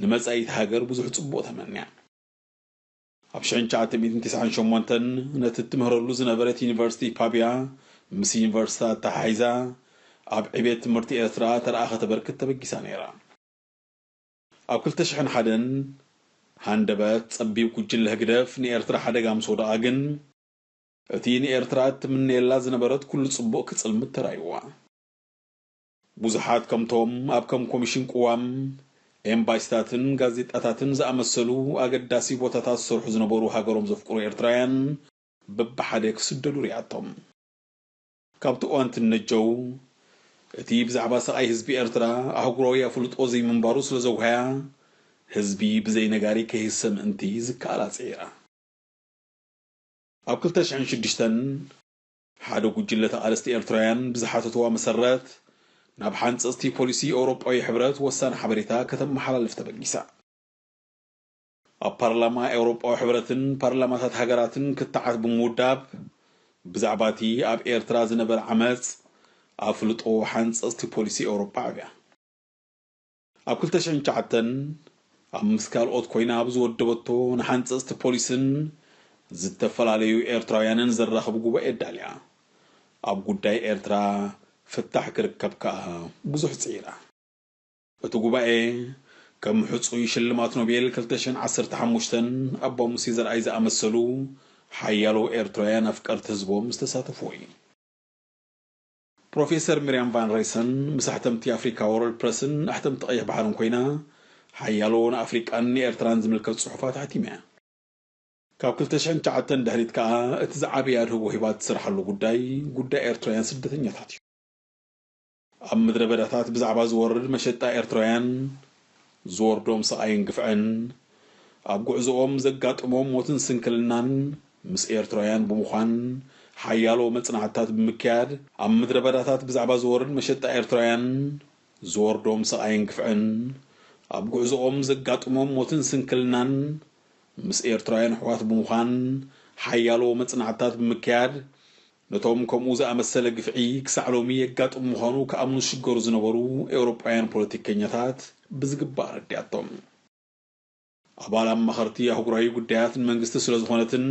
ንመጻኢት ሃገር ብዙሕ ጽቡቕ ተመንያ። ኣብ ሽሕን ትሽዓተ ሚእትን ተስዓን ሸሞንተን ነቲ እትምህረሉ ዝነበረት ዩኒቨርሲቲ ፓቪያ ምስ ዩኒቨርሲታ ኣተሓሒዛ ኣብ ዕቤት ትምህርቲ ኤርትራ ተርኣ ከተበርክት ተበጊሳ ነይራ። ኣብ ክልተ ሽሕን ሓደን ሃንደበት ጸቢብ ጉጅለ ህግደፍ ንኤርትራ ሓደጋ ምስ ወደቓ ግን፣ እቲ ንኤርትራ እትምነየላ ዝነበረት ኩሉ ጽቡቕ ክጽልምት ተራእይዋ። ብዙሓት ከምቶም ኣብ ከም ኮሚሽን ቅዋም፣ ኤምባሲታትን ጋዜጣታትን ዝኣመሰሉ ኣገዳሲ ቦታታት ዝሰርሑ ዝነበሩ ሃገሮም ዘፍቅሩ ኤርትራውያን በብሓደ ክስደዱ ሪኣቶም። ካብቲ እዋን ትነጀው፣ እቲ ብዛዕባ ስቓይ ህዝቢ ኤርትራ ኣህጉራዊ ኣፍልጦ ዘይምንባሩ ስለ ዘውሃያ፣ ህዝቢ ብዘይ ነጋሪ ከይህሰ ምእንቲ ዝከኣላ ጽዒራ። ኣብ ክልተ ሽሕን ሽዱሽተን ሓደ ጉጅለ ተቓለስቲ ኤርትራውያን ብዝሓተትዋ መሰረት ናብ ሓንጸጽቲ ፖሊሲ ኤውሮጳዊ ሕብረት ወሳኒ ሓበሬታ ከተመሓላልፍ ተበጊሳ። ኣብ ፓርላማ ኤውሮጳዊ ሕብረትን ፓርላማታት ሃገራትን ክትዓት ብምውዳብ ብዛዕባ እቲ ኣብ ኤርትራ ዝነበረ ዓመጽ ኣፍልጦ ሓንጸጽቲ ፖሊሲ ኤውሮጳ ኣዕብያ። ኣብ ክልተ ሽሕን ትሽዓተን ኣብ ምስ ካልኦት ኮይና ኣብ ዝወደበቶ ንሓንጸጽቲ ፖሊስን ዝተፈላለዩ ኤርትራውያንን ዘራኽብ ጉባኤ ኣዳልያ። ኣብ ጉዳይ ኤርትራ ፍታሕ ክርከብ ከኣ ብዙሕ ጽዒራ። እቲ ጉባኤ ከም ሕጹይ ሽልማት ኖቤል ክልተ ሽሕን ዓሰርተ ሓሙሽተን ኣባ ሙሴ ዘርኣይ ዝኣመሰሉ ሓያሎ ኤርትራውያን ኣፍቀርቲ ህዝቦም ዝተሳተፍዎ እዩ። ፕሮፌሰር ሚርያም ቫን ሬሰን ምስ ኣሕተምቲ ኣፍሪካ ወርልድ ፕረስን ኣሕተምቲ ቀይሕ ባሕርን ኮይና ሓያሎ ንኣፍሪቃን ንኤርትራን ዝምልከት ጽሑፋት ኣሕቲማ እያ። ካብ ክልተ ሽሕን ትሽዓተን ድሕሪት ከኣ እቲ ዝዓበየ ኣድህቦ ሂባ እትሰርሓሉ ጉዳይ ጉዳይ ኤርትራውያን ስደተኛታት እዩ። ኣብ ምድረ በዳታት ብዛዕባ ዝወርድ መሸጣ ኤርትራውያን፣ ዝወርዶም ስቓይን ግፍዕን፣ ኣብ ጉዕዞኦም ዘጋጥሞም ሞትን ስንክልናን ምስ ኤርትራውያን ብምዃን ሓያሎ መጽናዕትታት ብምክያድ ኣብ ምድረ በዳታት ብዛዕባ ዝወርድ መሸጣ ኤርትራውያን፣ ዝወርዶም ስቓይን ግፍዕን፣ ኣብ ጉዕዞኦም ዘጋጥሞም ሞትን ስንክልናን ምስ ኤርትራውያን ኣሕዋት ብምዃን ሓያሎ መጽናዕትታት ብምክያድ ነቶም ከምኡ ዝኣመሰለ ግፍዒ ክሳዕ ሎሚ የጋጥም ምዃኑ ክኣምኑ ዝሽገሩ ዝነበሩ ኤውሮጳውያን ፖለቲከኛታት ብዝግባእ ኣረዲኣቶም። ኣባል ኣማኸርቲ ኣህጉራዊ ጉዳያት ንመንግስቲ ስለ ዝኾነትን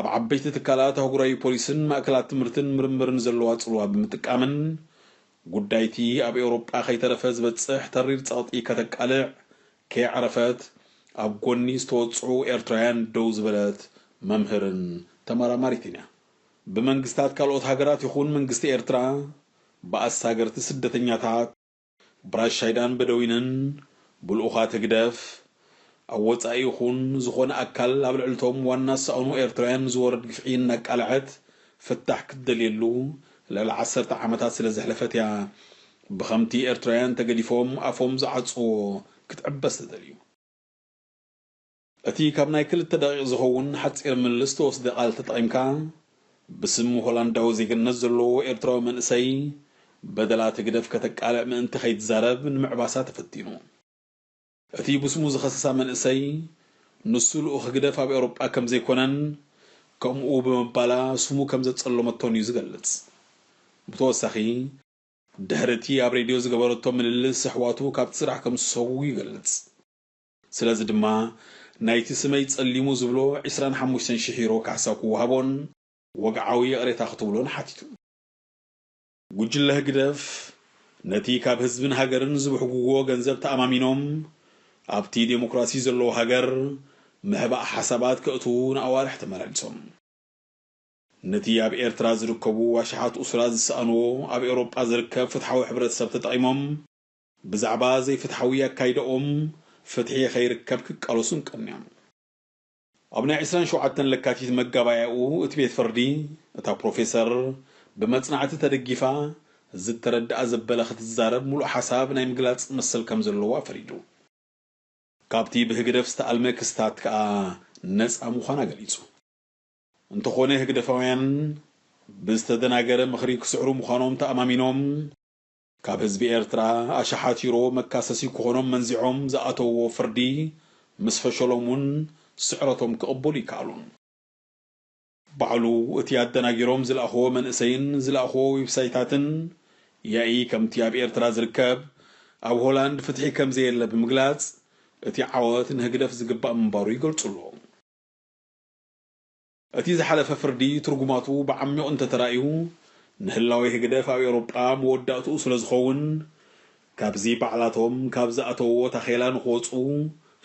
ኣብ ዓበይቲ ትካላት ኣህጉራዊ ፖሊስን ማእከላት ትምህርትን ምርምርን ዘለዋ ጽልዋ ብምጥቃምን ጉዳይቲ ኣብ ኤውሮጳ ከይተረፈ ዝበጽሕ ተሪር ጸቕጢ ከተቃልዕ ከየዕረፈት ኣብ ጎኒ ዝተወጽዑ ኤርትራውያን ደው ዝበለት መምህርን ተመራማሪትን እያ። ብመንግስታት ካልኦት ሃገራት ይኹን መንግስቲ ኤርትራ ብኣሳገርቲ ስደተኛታት ብራሻይዳን በደዊንን ብልኡኻት ህግደፍ ኣብ ወጻኢ ይኹን ዝኾነ ኣካል ኣብ ልዕልቶም ዋና ዝሰኣኑ ኤርትራውያን ዝወርድ ግፍዒ እናቃልዐት ፍታሕ ክትደልየሉ ልዕሊ ዓሰርተ ዓመታት ስለ ዘሕለፈት እያ ብኸምቲ ኤርትራውያን ተገዲፎም ኣፎም ዝዓጽዎ ክትዕበስ ትደልዩ። እቲ ካብ ናይ ክልተ ደቂቕ ዝኸውን ሓጺር ምልልስ ዝተወስደ ቃል ተጠቒምካ፣ ብስም ሆላንዳዊ ዜግነት ዘለዎ ኤርትራዊ መንእሰይ በደላት ህግደፍ ከተቃልዕ ምእንቲ ከይትዛረብ ንምዕባሳ ተፈቲኑ። እቲ ብስሙ ዝኸሰሳ መንእሰይ፣ ንሱ ልኡኽ ህግደፍ ኣብ ኤውሮጳ ከም ዘይኮነን፣ ከምኡ ብምባላ ስሙ ከም ዘጸለመቶን እዩ ዝገልጽ። ብተወሳኺ፣ ድሕሪ እቲ ኣብ ሬድዮ ዝገበረቶ ምልልስ፣ ኣሕዋቱ ካብቲ ስራሕ ከም ዝሰጉ ይገልጽ። ስለዚ ድማ፣ ናይቲ ስመይ ጸሊሙ ዝብሎ ዕስራን ሓሙሽተን ሽሕ ዩሮ ካሕሳ ክወሃቦን፣ ወግዓዊ ይቕሬታ ክትብሎን ሓቲቱ። ጉጅለ ህግደፍ፣ ነቲ ካብ ህዝብን ሃገርን ዝብሕጉዎ ገንዘብ ተኣማሚኖም፣ ኣብቲ ዴሞክራሲ ዘለዎ ሃገር፣ ምሕባእ ሓሳባት ከእትዉ ንኣዋርሕ ተመላሊሶም። ነቲ ኣብ ኤርትራ ዝርከቡ ኣሽሓት እሱራት ዝሰኣንዎ ኣብ ኤውሮጳ ዝርከብ ፍትሓዊ ሕብረተሰብ ተጠቒሞም፣ ብዛዕባ ዘይፍትሓዊ ኣካይዳኦም ፍትሒ ከይርከብ ክቃለሱን ቀንዮም። ኣብ ናይ ዕስራን ሸውዓተን ለካቲት መጋባያኡ እቲ ቤት ፍርዲ፣ እታ ፕሮፌሰር ብመጽናዕቲ ተደጊፋ ዝተረድኣ ዘበለ ክትዛረብ ምሉእ ሓሳብ ናይ ምግላጽ መሰል ከም ዘለዋ ፈሪዱ። ካብቲ ብህግደፍ ዝተኣልመ ክስታት ከኣ ነጻ ምዃና ገሊጹ። እንተኾነ ህግደፋውያን ብዝተደናገረ ምኽሪ ክስዕሩ ምዃኖም ተኣማሚኖም፣ ካብ ህዝቢ ኤርትራ ኣሽሓት ዩሮ መካሰሲ ክኾኖም መንዚዖም ዝኣተውዎ ፍርዲ ምስ ፈሸሎም እውን ስዕረቶም ክቕበሉ ይከኣሉን። ባዕሉ እቲ ኣደናጊሮም ዝለኣኽዎ መንእሰይን ዝለኣኽዎ ዌብሳይታትን ያኢ ከምቲ ኣብ ኤርትራ ዝርከብ ኣብ ሆላንድ ፍትሒ ከም ዘየለ ብምግላጽ፣ እቲ ዓወት ንህግደፍ ዝግባእ ምንባሩ ይገልጹ ኣለዉ። እቲ ዝሓለፈ ፍርዲ ትርጉማቱ ብዓሚቕ እንተተራእዩ፣ ንህላዌ ህግደፍ ኣብ ኤውሮጳ መወዳእትኡ ስለ ዝኸውን፣ ካብዚ ባዕላቶም ካብ ዝኣተውዎ ታኼላ ንኽወጹ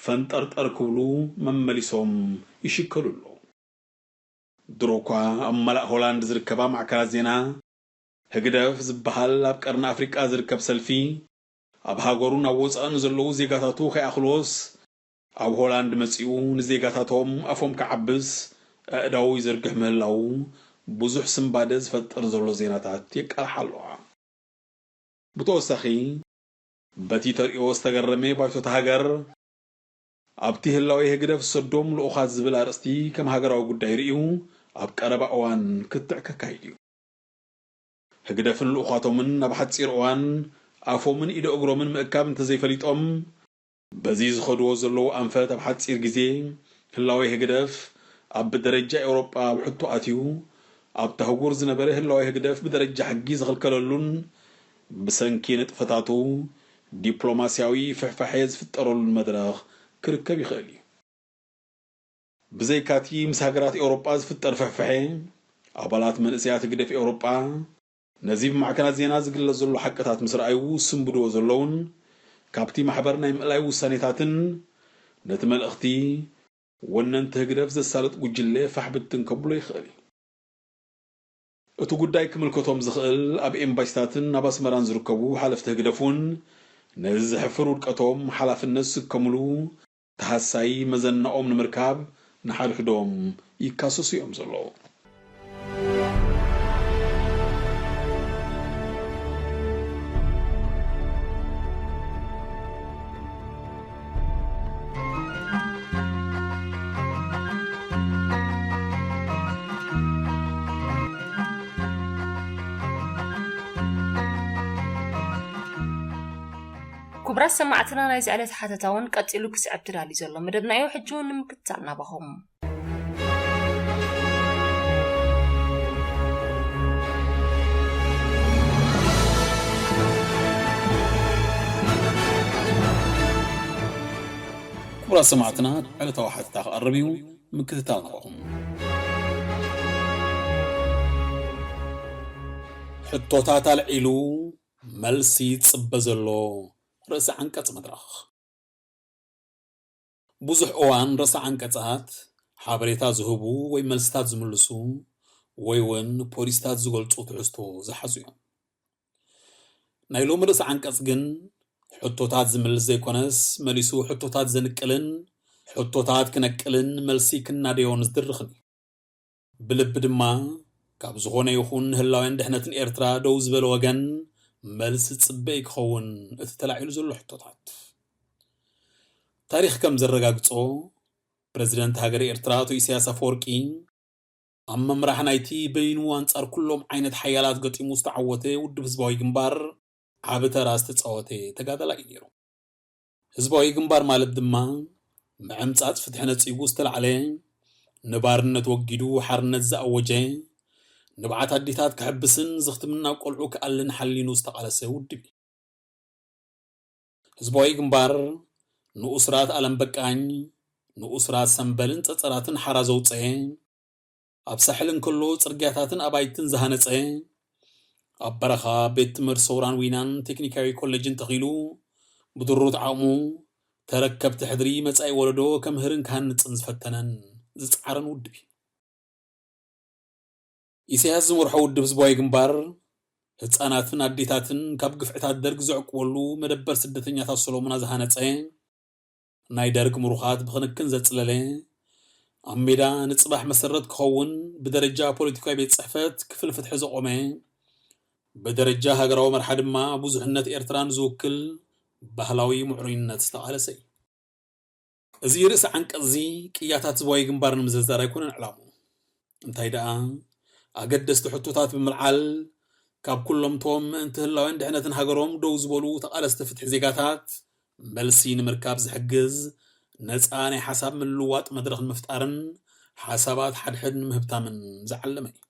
ፈንጠርጠር ክብሉ መመሊሶም ይሽከሉ ኣለዉ። ድሮ እኳ ኣብ መላእ ሆላንድ ዝርከባ ማዕከናት ዜና፣ ህግደፍ ዝበሃል ኣብ ቀርኒ ኣፍሪቃ ዝርከብ ሰልፊ፣ ኣብ ሃገሩን ኣብ ወጻእን ዘለዉ ዜጋታቱ ከይኣኽልዎስ፣ ኣብ ሆላንድ መጺኡ ንዜጋታቶም ኣፎም ክዓብስ ኣእዳዉ ይዝርግሕ ምህላዉ፣ ብዙሕ ስንባደ ዝፈጥር ዘሎ ዜናታት የቃልሓ ኣለዋ። ብተወሳኺ፣ በቲ ተርእዮ ዝተገረመ ባይቶታ ሃገር፣ ኣብቲ ህላዌ ህግደፍ ዝሰዶም ልኡኻት ዝብል ኣርእስቲ ከም ሃገራዊ ጉዳይ ርእዩ፣ ኣብ ቀረባ እዋን ክትዕ ከካይድ እዩ። ህግደፍን ልኡኻቶምን ኣብ ሓጺር እዋን ኣፎምን ኢደ እግሮምን ምእካብ እንተዘይፈሊጦም፣ በዚ ዝኸድዎ ዘለዉ ኣንፈት ኣብ ሓጺር ግዜ ህላዌ ህግደፍ ኣብ ብደረጃ ኤውሮጳ ኣብ ሕቶ ኣትዩ፣ ኣብቲ ኣህጉር ዝነበረ ህላዌ ህግደፍ ብደረጃ ሕጊ ዝኽልከለሉን ብሰንኪ ንጥፈታቱ ዲፕሎማስያዊ ፍሕፋሐ ዝፍጠረሉን መድረኽ ክርከብ ይኽእል እዩ። ብዘይካቲ ምስ ሃገራት ኤውሮጳ ዝፍጠር ፍሕፍሐ፣ ኣባላት መንእሰያት ህግደፍ ኤውሮጳ ነዚ ብማዕከናት ዜና ዝግለጽ ዘሎ ሓቅታት ምስ ረኣዩ ዝስንብድዎ ዘለውን ካብቲ ማሕበር ናይ ምእላይ ውሳኔታትን ነቲ መልእኽቲ ወነንቲ ህግደፍ ዘሳልጥ ጉጅለ ፋሕ ብትን ከብሎ ይኽእል እዩ። እቲ ጉዳይ ክምልከቶም ዝኽእል ኣብ ኤምባሲታትን ኣብ ኣስመራን ዝርከቡ ሓለፍቲ ህግደፍ እውን ነዚ ዘሕፍር ውድቀቶም ሓላፍነት ዝስከምሉ ተሃሳዪ መዘናኦም ንምርካብ ንሓድሕዶም ይካሰሱ እዮም ዘለዉ። ክቡራት ሰማዕትና፣ ናይዚ ዕለት ሓተታ እውን ቀጺሉ ክስዕብ ተዳልዩ ዘሎ መደብና እዩ። ሕጂ እውን ንምክትታል ናባኹም። ክቡራት ሰማዕትና፣ ዕለታዊ ሓተታ ክቐርብ እዩ፣ ምክትታል ናባኹም። ሕቶታት ኣልዒሉ መልሲ ይጽበ ዘሎ ርእሰ ዓንቀጽ መድረኽ። ብዙሕ እዋን ርእሰ ዓንቀጻት ሓበሬታ ዝህቡ ወይ መልስታት ዝምልሱ ወይ እውን ፖሊሲታት ዝገልጹ ትሕዝቶ ዝሓዙ እዮም። ናይ ሎሚ ርእሰ ዓንቀጽ ግን ሕቶታት ዝምልስ ዘይኮነስ፣ መሊሱ ሕቶታት ዘንቅልን ሕቶታት ክነቅልን መልሲ ክናደዮን ዝድርኽን እዩ። ብልቢ ድማ ካብ ዝኾነ ይኹን ንህላዌን ድሕነትን ኤርትራ ደው ዝበለ ወገን መልሲ ዝጽበ እዩ ክኸውን እቲ ተላዒሉ ዘሎ ሕቶታት። ታሪኽ ከም ዘረጋግጾ፣ ፕረዚደንት ሃገረ ኤርትራ ኣቶ ኢሳያስ ኣፈወርቂ ኣብ ምምራሕ ናይቲ በይኑ ኣንጻር ኩሎም ዓይነት ሓያላት ገጢሙ ዝተዓወተ ውድብ ህዝባዊ ግንባር ዓቢ ተራ ዝተጻወተ ተጋዳላይ እዩ ነይሩ። ህዝባዊ ግንባር ማለት ድማ ምዕምጻጽ ፍትሒ ነጺጉ ዝተላዕለ፣ ንባርነት ወጊዱ ሓርነት ዝኣወጀ፣ ንብዓት ኣዴታት ክሕብስን ዝኽትምና ቆልዑ ክኣልን ሓሊኑ ዝተቓለሰ ውድብ እዩ። ህዝባዊ ግንባር ንኡስራት ኣለም በቃኝ፣ ንኡስራት ሰምበልን ጸጸራትን ሓራ ዘውጸኤ፣ ኣብ ሳሕል እንከሎ ጽርግያታትን ኣባይትን ዝሃነጸ፣ ኣብ በረኻ ቤት ትምህርቲ ሰውራን ዊናን ቴክኒካዊ ኮሌጅን ተኺሉ፣ ብድሩት ዓቕሙ ተረከብቲ ሕድሪ መጻኢ ወለዶ ከምህርን ክሃንጽን ዝፈተነን ዝጸዓረን ውድብ እዩ። ኢሳያስ ዝመርሖ ውድብ ህዝባዊ ግንባር፣ ህጻናትን ኣዴታትን ካብ ግፍዕታት ደርግ ዘዕቁበሉ መደበር ስደተኛታት ሰሎሙና ዝሃነጸ፣ ናይ ደርግ ምሩኻት ብክንክን ዘጽለለ፣ ኣብ ሜዳ ንጽባሕ መሰረት ክኸውን ብደረጃ ፖለቲካዊ ቤት ጽሕፈት ክፍሊ ፍትሒ ዘቖመ፣ ብደረጃ ሃገራዊ መርሓ ድማ ብዙሕነት ኤርትራ ንዝውክል ባህላዊ ምዕሩይነት ዝተቓለሰ እዩ። እዚ ርእሰ ዓንቀጽ እዚ ቅያታት ህዝባዊ ግንባር ንምዝርዛር ኣይኮነን ዕላምኡ። እንታይ ደኣ፣ ኣገደስቲ ሕቶታት ብምልዓል፣ ካብ ኩሎም እቶም ምእንቲ ህላወን ድሕነትን ሃገሮም ደው ዝበሉ ተቓለስቲ ፍትሒ ዜጋታት መልሲ ንምርካብ ዝሕግዝ ነጻ ናይ ሓሳብ ምልውዋጥ መድረኽ ንምፍጣርን ሓሳባት ሓድሕድ ንምህብታምን ዝዓለመ እዩ።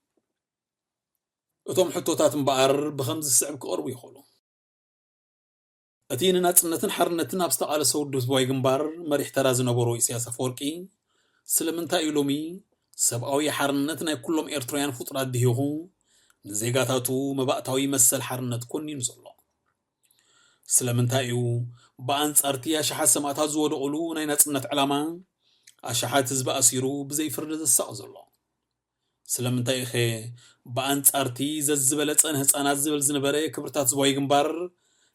እቶም ሕቶታት እምበኣር ብኸምዚ ዝስዕብ ክቐርቡ ይኽእሉ። እቲ ንናጽነትን ሓርነትን ኣብ ዝተቓለሰ ውድብ ህዝባዊ ግንባር መሪሕ ተራ ዝነበሮ ኢሳያስ ኣፈወርቂ፣ ስለምንታይ እዩ ሎሚ ሰብኣዊ ሓርነት ናይ ኩሎም ኤርትራውያን ፍጡራት ድሂኹ ንዜጋታቱ መባእታዊ መሰል ሓርነት ኮኒኑ ዘሎ? ስለምንታይ እዩ ብኣንጻርቲ ኣሽሓት ሰማእታት ዝወደቑሉ ናይ ናጽነት ዕላማ ኣሽሓት ህዝቢ ኣሲሩ ብዘይ ፍርዲ ዘሳቕ ዘሎ? ስለምንታይ ኢኸ ብኣንጻርቲ ዘዝበለጸ ንህጻናት ዝብል ዝነበረ ክብርታት ህዝባዊ ግንባር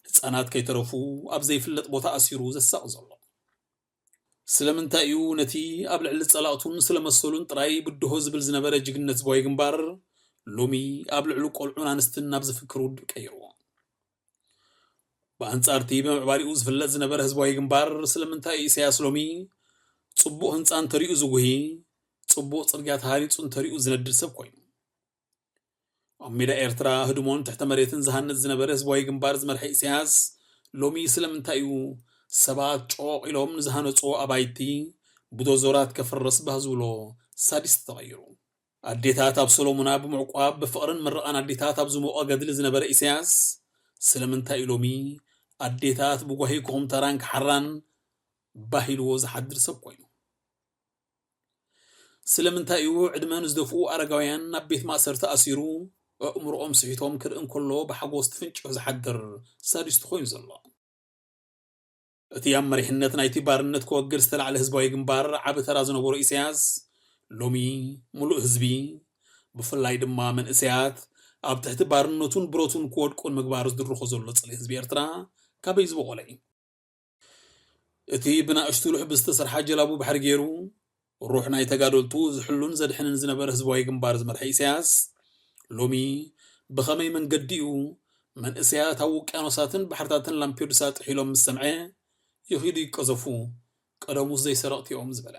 ህጻናት ከይተረፉ ኣብ ዘይፍለጥ ቦታ ኣሲሩ ዘሳቕ ዘሎ? ስለምንታይ እዩ ነቲ ኣብ ልዕሊ ጸላእቱን ስለመሰሉን ጥራይ ብድሆ ዝብል ዝነበረ ጅግነት ህዝባዊ ግንባር ሎሚ ኣብ ልዕሊ ቆልዑን ኣንስትን ናብ ዝፍክር ውድብ ቀይርዎ? ብኣንጻርቲ ብምዕባሊኡ ዝፍለጥ ዝነበረ ህዝባዊ ግንባር ስለምንታይ እዩ ኢሳያስ ሎሚ ጽቡቕ ህንጻ እንተሪኡ ዝጉሂ፣ ጽቡቕ ጽርግያ ተሃኒጹ እንተሪኡ ዝነድድ ሰብ ኮይኑ። ኣብ ሜዳ ኤርትራ ህድሞን ትሕተ መሬትን ዝሃንጽ ዝነበረ ህዝባዊ ግንባር ዝመርሐ ኢሳያስ፣ ሎሚ ስለምንታይ እዩ ሰባት ጮቕ ኢሎም ንዝሃነጽዎ ኣባይቲ ብዶዞራት ከፍርስ ባህ ዝብሎ ሳዲስት ተቐይሩ? ኣዴታት ኣብ ሰሎሙና ብምዕቋብ፣ ብፍቕርን ምርቓን ኣዴታት ኣብ ዝሞቐ ገድሊ ዝነበረ ኢሳያስ፣ ስለምንታይ እዩ ሎሚ ኣዴታት ብጓሂ ኩኹምታራን ክሓራን ባህ ኢልዎ ዝሓድር ሰብ ኮይኑ? ስለምንታይ እዩ ዕድመ ንዝደፍኡ ኣረጋውያን ናብ ቤት ማእሰርቲ ኣሲሩ፣ ኣእምሮኦም ስሒቶም ክርኢ እንከሎ ብሓጎስ ትፍንጭሑ ዝሓድር ሳዲስት ኮይኑ ዘሎ? እቲ ኣብ መሪሕነት ናይቲ ባርነት ክወግድ ዝተላዕለ ህዝባዊ ግንባር ዓቢ ተራ ዝነበሮ ኢሳያስ፣ ሎሚ ምሉእ ህዝቢ፣ ብፍላይ ድማ መንእሰያት፣ ኣብ ትሕቲ ባርነቱን ብረቱን ክወድቁ ንምግባር ዝድርኾ ዘሎ ጽልኢ ህዝቢ ኤርትራ ካበይ ዝበቖለ እዩ? እቲ ብናእሽቱ ልሕቢ ዝተሰርሓ ጀላቡ ባሕሪ ገይሩ፣ ሩሕ ናይ ተጋደልቱ ዝሕሉን ዘድሕንን ዝነበረ ህዝባዊ ግንባር ዝመርሐ ኢሳያስ፣ ሎሚ ብኸመይ መንገዲ እዩ መንእሰያት ኣብ ውቅያኖሳትን ባሕርታትን ላምፔዱሳ ጥሒሎም ምስ ሰምዐ፣ ይኺዱ ይቀዘፉ፣ ቀደሙስ ዘይሰረቕቲ እዮም ዝበለ?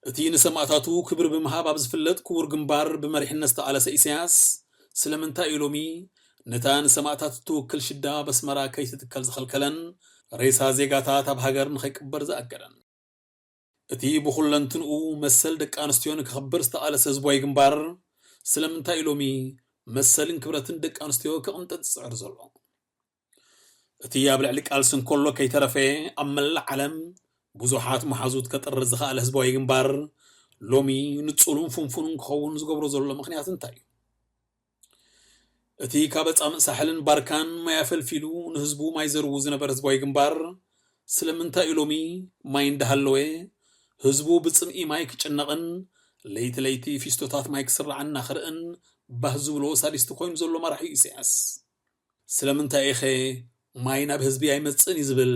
እቲ ንሰማእታቱ ክብሪ ብምሃብ ኣብ ዝፍለጥ ክቡር ግንባር ብመሪሕነት ዝተቓለሰ ኢሳያስ፣ ስለምንታይ እዩ ሎሚ ነታ ንሰማእታት እትውክል ሽዳ ኣብ ኣስመራ ከይትትከል ዝኸልከለን፣ ሬሳ ዜጋታት ኣብ ሃገር ንኸይቅበር ዝኣገደን? እቲ ብኹለንትንኡ መሰል ደቂ ኣንስትዮ ንክኽብር ዝተቓለሰ ህዝባዊ ግንባር፣ ስለምንታይ እዩ ሎሚ መሰልን ክብረትን ደቂ ኣንስትዮ ክቕንጠጥ ዝጽዕር ዘሎ? እቲ ኣብ ልዕሊ ቃልሲ እንከሎ ከይተረፈ ኣብ መላእ ዓለም ብዙሓት መሓዙት ከጥርዝ ዝኸኣለ ህዝባዊ ግንባር፣ ሎሚ ንጹልን ፍንፉንን ክኸውን ዝገብሮ ዘሎ ምኽንያት እንታይ እዩ? እቲ ካብ ኣጻምእ ሳሕልን ባርካን ማይ ኣፈልፊሉ ንህዝቡ ማይ ዘርዉ ዝነበረ ህዝባዊ ግንባር፣ ስለምንታይ እዩ ሎሚ ማይ እንዳሃለወ ህዝቡ ብጽምኢ ማይ ክጭነቕን ለይቲ ለይቲ ፊስቶታት ማይ ክስራዕ እናኽርእን ባህ ዝብሎ ሳዲስት ኮይኑ ዘሎ መራሒ ኢሳያስ? ስለምንታይ ኢኸ ማይ ናብ ህዝቢ ኣይመጽእን እዩ ዝብል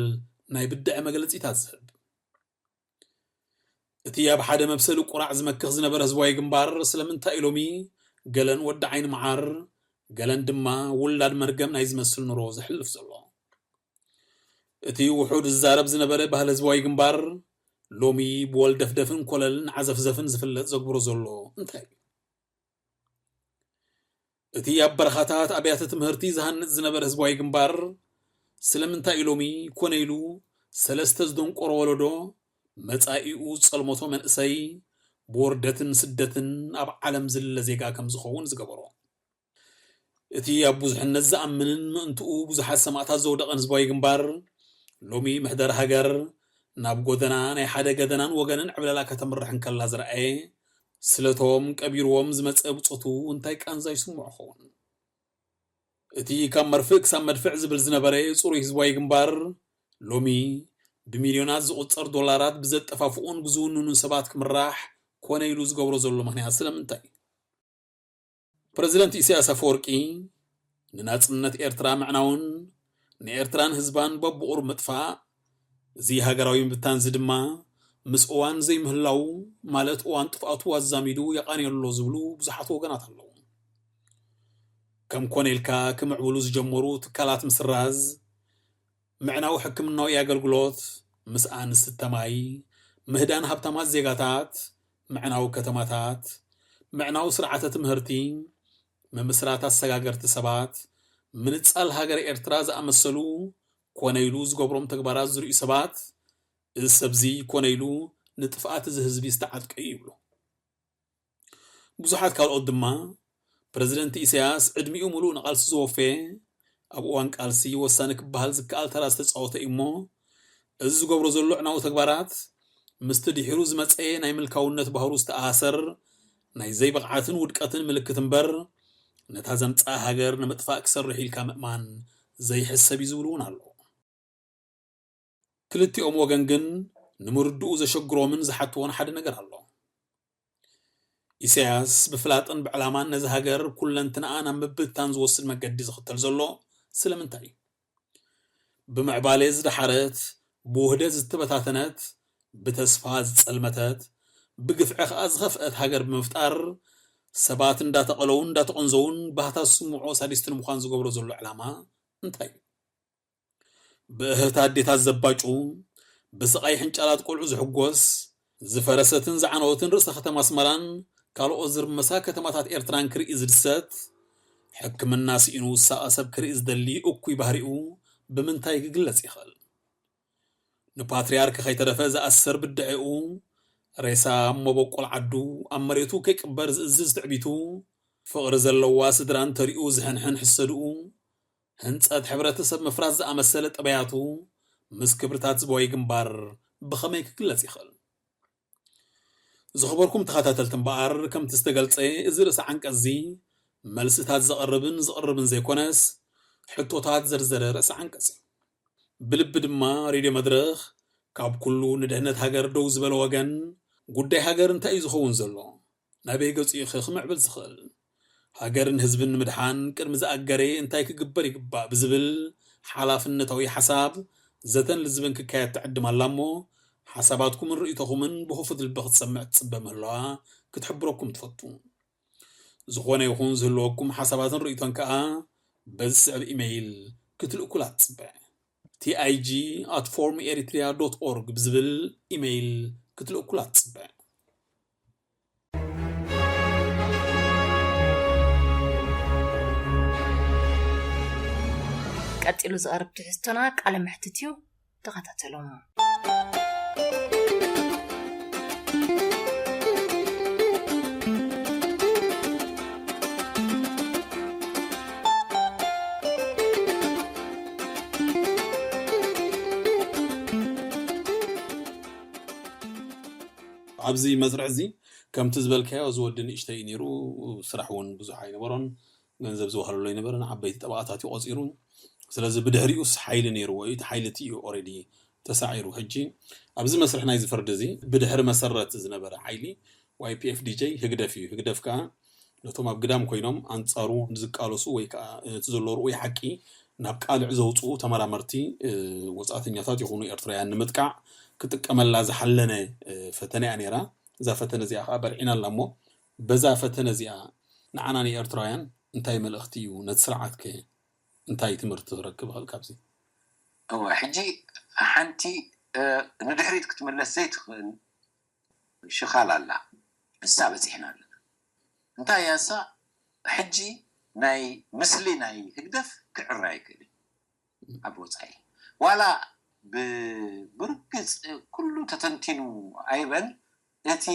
ናይ ብድዐ መግለጺታት ዝህብ? እቲ ኣብ ሓደ መብሰሊ ቁራዕ ዝመክኽ ዝነበረ ህዝባዊ ግንባር ስለምንታይ እዩ ሎሚ ገለን ወዲ ዓይኒ መዓር፣ ገለን ድማ ውላድ መርገም ናይ ዝመስል ኑሮ ዘሕልፍ ዘሎ? እቲ ውሑድ ዝዛረብ ዝነበረ ባህሊ ህዝባዊ ግንባር ሎሚ ብወልደፍደፍን ኮለልን ዓዘፍዘፍን ዝፍለጥ ዘግብሮ ዘሎ እንታይ እዩ? እቲ ኣብ በረኻታት ኣብያተ ትምህርቲ ዝሃንጽ ዝነበረ ህዝባዊ ግንባር፣ ስለምንታይ እዩ ሎሚ ኮነ ኢሉ ሰለስተ ዝደንቆሮ ወለዶ፣ መጻኢኡ ዝጸልመቶ መንእሰይ፣ ብውርደትን ስደትን ኣብ ዓለም ዝልለ ዜጋ ከም ዝኸውን ዝገበሮ? እቲ ኣብ ብዙሕነት ዝኣምንን ምእንትኡ ብዙሓት ሰማእታት ዘውደቐን ህዝባዊ ግንባር፣ ሎሚ መሕደር ሃገር ናብ ጎደና ናይ ሓደ ገደናን ወገንን ዕብለላ ከተምርሕ እንከላ ዝረኣየ፣ ስለቶም ቀቢርዎም ዝመጸ ብጾቱ እንታይ ቃንዛ ይስምዖ ኸውን? እቲ ካብ መርፍእ ክሳብ መድፍዕ ዝብል ዝነበረ ጽሩይ ህዝባዊ ግንባር፣ ሎሚ ብሚልዮናት ዝቑጸር ዶላራት ብዘጠፋፍኡን ብዝውንኑን ሰባት ክምራሕ ኮነ ኢሉ ዝገብሮ ዘሎ ምኽንያት ስለምንታይ እዩ? ፕረዚደንት ኢሳያስ ኣፈወርቂ ንናጽነት ኤርትራ ምዕናውን ንኤርትራን ህዝባን በብቑሩብ ምጥፋእ፣ እዚ ሃገራዊ ምብታንዚ ድማ ምስ እዋን ዘይምህላው፣ ማለት እዋን ጥፍኣቱ ኣዛሚዱ የቓንዮ ኣሎ ዝብሉ ብዙሓት ወገናት ኣለዉ። ከም ኮነ ኢልካ ክምዕብሉ ዝጀመሩ ትካላት ምስራዝ፣ ምዕናው ሕክምናዊ ኣገልግሎት፣ ምስኣን ዝስተ ማይ፣ ምህዳን ሃብታማት ዜጋታት፣ ምዕናው ከተማታት፣ ምዕናው ስርዓተ ትምህርቲ፣ ምምስራት ኣሰጋገርቲ ሰባት፣ ምንጻል ሃገረ ኤርትራ ዝኣመሰሉ ኮነ ኢሉ ዝገብሮም ተግባራት ዝርእዩ ሰባት፣ እዚ ሰብዚ ኮነ ኢሉ ንጥፍኣት እዚ ህዝቢ ዝተዓጥቀ እዩ ይብሉ። ብዙሓት ካልኦት ድማ፣ ፕረዚደንት ኢሳያስ ዕድሚኡ ምሉእ ንቓልሲ ዝወፈየ፣ ኣብ እዋን ቃልሲ ወሳኒ ክበሃል ዝከኣል ተራ ዝተጻወተ እዩ እሞ፣ እዚ ዝገብሮ ዘሎ ዕናዊ ተግባራት ምስቲ ድሒሩ ዝመጸ ናይ ምልካውነት ባህሩ ዝተኣሳሰር ናይ ዘይብቕዓትን ውድቀትን ምልክት እምበር፣ ነታ ዘምጽኣ ሃገር ንምጥፋእ ክሰርሕ ኢልካ ምእማን ዘይሕሰብ እዩ ዝብሉ እውን ኣለዉ። ክልቲኦም ወገን ግን ንምርድኡ ዘሸግሮምን ዝሓትዎን ሓደ ነገር ኣሎ። ኢሳያስ ብፍላጥን ብዕላማን ነዚ ሃገር ኩለንትናኣ ናብ ምብትታን ዝወስድ መገዲ ዝኽተል ዘሎ ስለምንታይ እዩ? ብምዕባለ ዝደሓረት፣ ብውህደት ዝተበታተነት፣ ብተስፋ ዝጸልመተት፣ ብግፍዒ ከኣ ዝኸፍአት ሃገር ብምፍጣር፣ ሰባት እንዳተቐለውን እንዳተቐንዘውን ባህታ ዝስምዖ ሳዲስት ንምዃን ዝገብሮ ዘሎ ዕላማ እንታይ እዩ? ብእህት ኣዴታት ዘባጩ፣ ብስቓይ ሕንጫላት ቆልዑ ዝሕጎስ፣ ዝፈረሰትን ዝዓነወትን ርእሰ ከተማ ኣስመራን ካልኦት ዝርመሳ ከተማታት ኤርትራን ክርኢ ዝድሰት፣ ሕክምና ስኢኑ ዝሳቐ ሰብ ክርኢ ዝደሊ እኩይ ባህሪኡ ብምንታይ ክግለጽ ይኽእል? ንፓትርያርክ ከይተረፈ ዝኣስር ብድዐኡ፣ ሬሳ ኣብ መበቆል ዓዱ ኣብ መሬቱ ከይቅበር ዝእዝዝ ትዕቢቱ፣ ፍቕሪ ዘለዋ ስድራ እንተሪኡ ዝሕንሕን ሕሰድኡ፣ ህንጸት ሕብረተሰብ ምፍራስ ዝኣመሰለ ጠባያቱ ምስ ክብርታት ዝበወይ ግንባር ብኸመይ ክግለጽ ይኽእል? ዝኸበርኩም ተኸታተልቲ እምበኣር፣ ከምቲ ዝተገልጸ፣ እዚ ርእሰ ዓንቀጽዚ መልስታት ዘቕርብን ዝቕርብን ዘይኮነስ፣ ሕቶታት ዘርዘረ ርእሰ ዓንቀጽ እዩ። ብልቢ ድማ ሬድዮ መድረኽ ካብ ኩሉ ንድሕነት ሃገር ደው ዝበለ ወገን፣ ጉዳይ ሃገር እንታይ እዩ ዝኸውን ዘሎ? ናበይ ገጹ እዩ ክምዕብል ዝኽእል? ሃገርን ህዝብን ንምድሓን ቅድሚ ዝኣገረ እንታይ ክግበር ይግባእ ብዝብል ሓላፍነታዊ ሓሳብ ዘተን ልዝብን ክካየድ ትዕድም ኣላ እሞ፣ ሓሳባትኩምን ርእይቶኹምን ብኽፉት ልቢ ክትሰምዕ ትጽበ ምህላዋ ክትሕብረኩም ትፈቱ። ዝኾነ ይኹን ዝህልወኩም ሓሳባትን ርእይቶን ከኣ በዚ ዝስዕብ ኢመይል ክትልእኩላ ትጽበ። T I G at forum eritrea dot org ብዝብል ኢመይል ክትልእኩላ ትጽበ። ቀጺሉ ዝቐርብ ትሕዝቶና ቃለ መሕትት እዩ። ተኸታተሎም። ኣብዚ መስርሕ እዚ ከምቲ ዝበልካዮ፣ እዚ ወዲ ንእሽተይ እዩ ነይሩ፣ ስራሕ እውን ብዙሕ ኣይነበሮን፣ ገንዘብ ዝወሃለሉ ኣይነበረን፣ ዓበይቲ ጠበቓታት እዩ ቆፂሩ። ስለዚ ብድሕሪኡስ ሓይሊ ነይርዎ እዩ፣ እቲ ሓይሊ እቲ እዩ ኦሬዲ ተሳዒሩ። ሕጂ ኣብዚ መስርሕ ናይዚ ፍርዲ እዚ ብድሕሪ መሰረት ዝነበረ ሓይሊ ዋይ ፒ ኤፍ ዲ ጀይ ህግደፍ እዩ። ህግደፍ ከዓ ነቶም ኣብ ግዳም ኮይኖም ኣንፃሩ ንዝቃለሱ ወይ ከዓ እቲ ዘሎ ርኡይ ሓቂ ናብ ቃልዕ ዘውፅኡ ተመራመርቲ፣ ወፃእተኛታት ይኹኑ ኤርትራውያን ንምጥቃዕ ክጥቀመላ ዝሓለነ ፈተነ እያ ነይራ። እዛ ፈተነ እዚኣ ከዓ በልዒና ኣላ እሞ በዛ ፈተነ እዚኣ ንዓና ንኤርትራውያን እንታይ መልእኽቲ እዩ? ነቲ ስርዓት ከ እንታይ ትምህርቲ ክረክብ ይኽእል ካብዚ? እወ ሕጂ ሓንቲ ንድሕሪት ክትምለስ ዘይትኽእል ሽኻል ኣላ። እሳ በፂሕና ኣለና። እንታይ እያ እሳ? ሕጂ ናይ ምስሊ ናይ ህግደፍ ክዕረ ኣይክእልን ኣብ ወፃኢ ዋላ ብብርግፅ ኩሉ ተተንቲኑ ኣይበል እቲ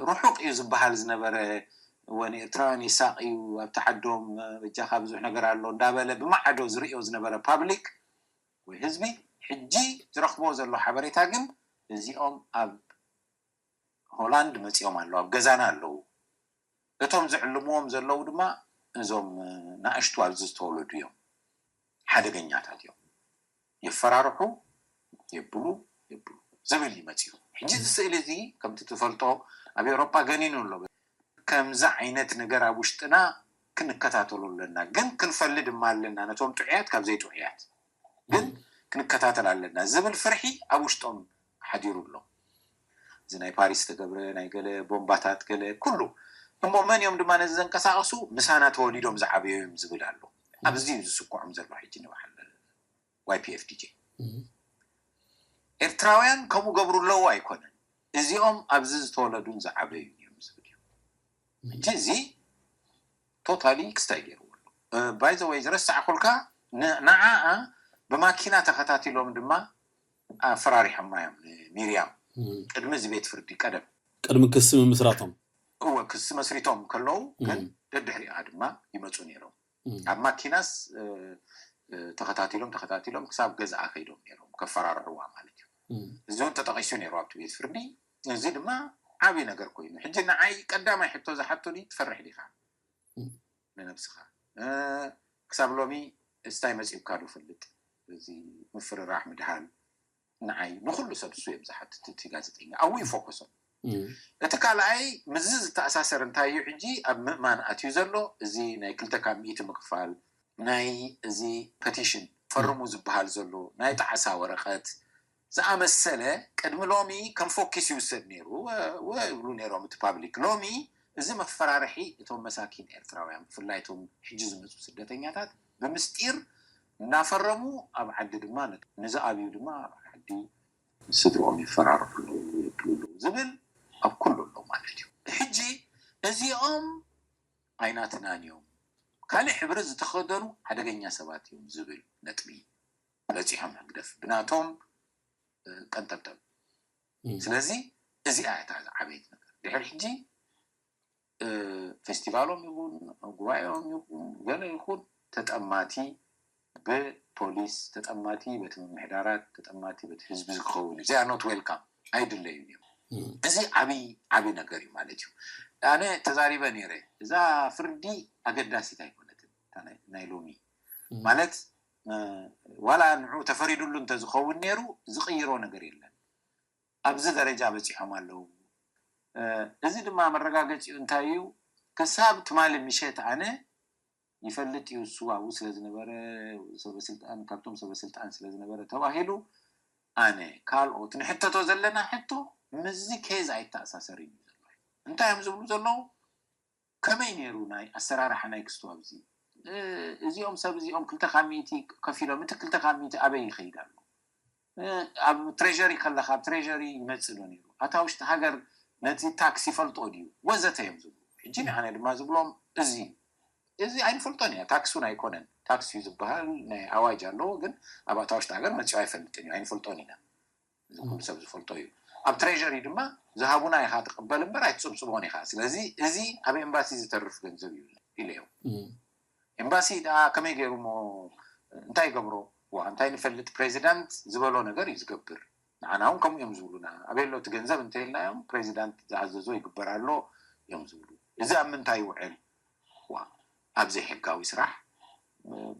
ርሑቕ እዩ ዝበሃል ዝነበረ እወ ንኤርትራውያን ይሳቕ እዩ ኣብቲ ዓዶም በጃኻ ብዙሕ ነገር ኣሎ እንዳበለ ብማዕዶ ዝርእዮ ዝነበረ ፓብሊክ ወይ ህዝቢ ሕጂ ዝረኽቦ ዘሎ ሓበሬታ ግን እዚኦም ኣብ ሆላንድ መፂኦም ኣለዉ ኣብ ገዛና ኣለዉ እቶም ዝዕልምዎም ዘለዉ ድማ እዞም ናእሽቱ ኣብዚ ዝተወለዱ እዮም ሓደገኛታት እዮም የፈራርሑ የብሉ የብሉ ዝብል እዩ መፂኡ ሕጂ እዚ ስእሊ እዚ ከምቲ ትፈልጦ ኣብ ኤውሮጳ ገኒኑ ኣሎ ከምዚ ዓይነት ነገር ኣብ ውሽጥና ክንከታተሎ ኣለና ግን ክንፈሊ ድማ ኣለና ነቶም ጥዑያት ካብ ዘይጥዑያት ግን ክንከታተል ኣለና ዝብል ፍርሒ ኣብ ውሽጦም ሓዲሩ ኣሎ እዚ ናይ ፓሪስ ተገብረ ናይ ገለ ቦምባታት ገለ ኩሉ እሞ መን እዮም ድማ ነዚ ዘንቀሳቀሱ ምሳና ተወሊዶም ዝዓበዩ እዮም ዝብል ኣሎ ኣብዚ እዩ ዝስኩዖም ዘሎ ሕጂ ንባዓል ዋይ ፒ ኤፍ ዲ ጂ ኤርትራውያን ከምኡ ገብሩ ኣለዉ ኣይኮነን እዚኦም ኣብዚ ዝተወለዱን ዝዓበዩን እዮም ዝብል እዩ ሕጂ እዚ ቶታሊ ክስታይ ገይርዎ ኣሎ ባይዘወይ ዝረሳዕኩልካ ንዓኣ ብማኪና ተኸታቲሎም ድማ ኣፈራሪሖማ እዮም ሚርያም ቅድሚ እዚ ቤት ፍርዲ ቀደም ቅድሚ ክሲ ምምስራቶም እወ ክሲ መስሪቶም ከለዉ ግን ደድሕሪኣ ድማ ይመፁ ነይሮም ኣብ ማኪናስ ተኸታቲሎም ተኸታቲሎም ክሳብ ገዝኣ ከይዶም ነይሮም ከፈራርሕዋ ማለት እዩ እዚ እውን ተጠቂሱ ነይሩ ኣብቲ ቤት ፍርዲ እዚ ድማ ዓብዪ ነገር ኮይኑ ሕጂ ንዓይ ቀዳማይ ሕቶ ዝሓቱኒ ትፈርሕ ዲኻ ንነብስኻ ክሳብ ሎሚ እስታይ መፂኡካ ዶ ፈልጥ እዚ ምፍርራሕ ምድሃል ንዓይ ንኩሉ ሰብ እሱ እዮም ዝሓትት እቲ ጋዜጠኛ ኣብኡ ይፎከሶም እቲ ካልኣይ ምዚ ዝተኣሳሰር እንታይ እዩ ሕጂ ኣብ ምእማን ኣትዩ ዘሎ እዚ ናይ ክልተ ካብ ሚእቲ ምክፋል ናይ እዚ ፐቲሽን ፈርሙ ዝበሃል ዘሎ ናይ ጣዕሳ ወረቀት ዝኣመሰለ ቅድሚ ሎሚ ከም ፎኪስ ይውሰድ ነይሩ ወ ይብሉ ነይሮም እቲ ፓብሊክ ሎሚ እዚ መፈራርሒ እቶም መሳኪን ኤርትራውያን ብፍላይ እቶም ሕጂ ዝመፁ ስደተኛታት ብምስጢር እናፈረሙ ኣብ ዓዲ ድማ ንዝኣብዩ ድማ ኣብ ዓዲ ስድርኦም ይፈራርሑ ኣለዉ፣ የብሉ ኣለዉ ዝብል ኣብ ኩሉ ኣሎ ማለት እዩ። ሕጂ እዚኦም ኣይናትናን እዮም፣ ካልእ ሕብሪ ዝተኸደኑ ሓደገኛ ሰባት እዮም ዝብል ነጥቢ በፂሖም ህግደፍ ብናቶም ቀንጠብጠብ። ስለዚ እዚኣ እታ ዝዓበየት ነገር። ድሕሪ ሕጂ ፌስቲቫሎም ይኹን ጉባኤኦም ይኹን ገለ ይኹን ተጠማቲ ብፖሊስ ተጠማቲ በቲ ምምሕዳራት ተጠማቲ በቲ ህዝቢ ዝኸውን እዩ። They are not welcome፣ ኣይድለዩን እዮም። እዚ ዓብይ ዓብይ ነገር እዩ ማለት እዩ። ኣነ ተዛሪበ ነይረ፣ እዛ ፍርዲ ኣገዳሲት ኣይኮነትን። ናይ ሎሚ ማለት ዋላ ንዑ ተፈሪዱሉ እንተዝኸውን ነይሩ ዝቕይሮ ነገር የለን። ኣብዚ ደረጃ በፂሖም ኣለዉ። እዚ ድማ መረጋገፂኡ እንታይ እዩ? ክሳብ ትማሊ ምሸት ኣነ ይፈልጥ እዩ እሱ ኣብኡ ስለዝነበረ ሰበስልጣን ካብቶም ሰበስልጣን ስለዝነበረ ተባሂሉ ኣነ ካልኦት ንሕተቶ ዘለና ሕቶ ምስዚ ኬዝ ኣይተኣሳሰር እዩ ዘሎ። እንታይ እዮም ዝብሉ ዘለዉ? ከመይ ነይሩ ናይ ኣሰራርሓ ናይ ክስቶ ኣብዚ እዚኦም ሰብ እዚኦም ክልተ ካብ ሚእቲ ከፊሎም እቲ ክልተ ካብ ሚእቲ ኣበይ ይኸይድ ኣሎ? ኣብ ትሬሪ ከለካ ኣብ ትሬሪ ይመፅእ ዶ ነይሩ? ኣታ ውሽጢ ሃገር ነቲ ታክስ ይፈልጦ ድዩ? ወዘተ እዮም ዝብሉ። ሕጂ ንዓነ ድማ ዝብሎም እዚ እዚ ኣይንፈልጦን ኢና። ታክስ እውን ኣይኮነን። ታክስ እዩ ዝበሃል ናይ ኣዋጅ ኣለዎ፣ ግን ኣብ ኣታ ውሽጢ ሃገር መፅኡ ኣይፈልጥን እዩ። ኣይንፈልጦን ኢና። እዚ ኩሉ ሰብ ዝፈልጦ እዩ። ኣብ ትሬሪ ድማ ዝሃቡና ኢካ ትቅበል እምበር ኣይትፅብፅቦን ኢካ። ስለዚ እዚ ኣብ ኤምባሲ ዝተርፍ ገንዘብ እዩ ኢለዮም። ኤምባሲ ደኣ ከመይ ገይሩ ሞ እንታይ ይገብሮ? ዋ እንታይ ንፈልጥ፣ ፕሬዚዳንት ዝበሎ ነገር እዩ ዝገብር። ንዓና እውን ከምኡ እዮም ዝብሉና። ኣበይ ኣሎ እቲ ገንዘብ እንተኢልናዮም ፕሬዚዳንት ዝኣዘዞ ይግበር ኣሎ እዮም ዝብሉ። እዚ ኣብ ምንታይ ይውዕል? ዋ ኣብ ዘይሕጋዊ ስራሕ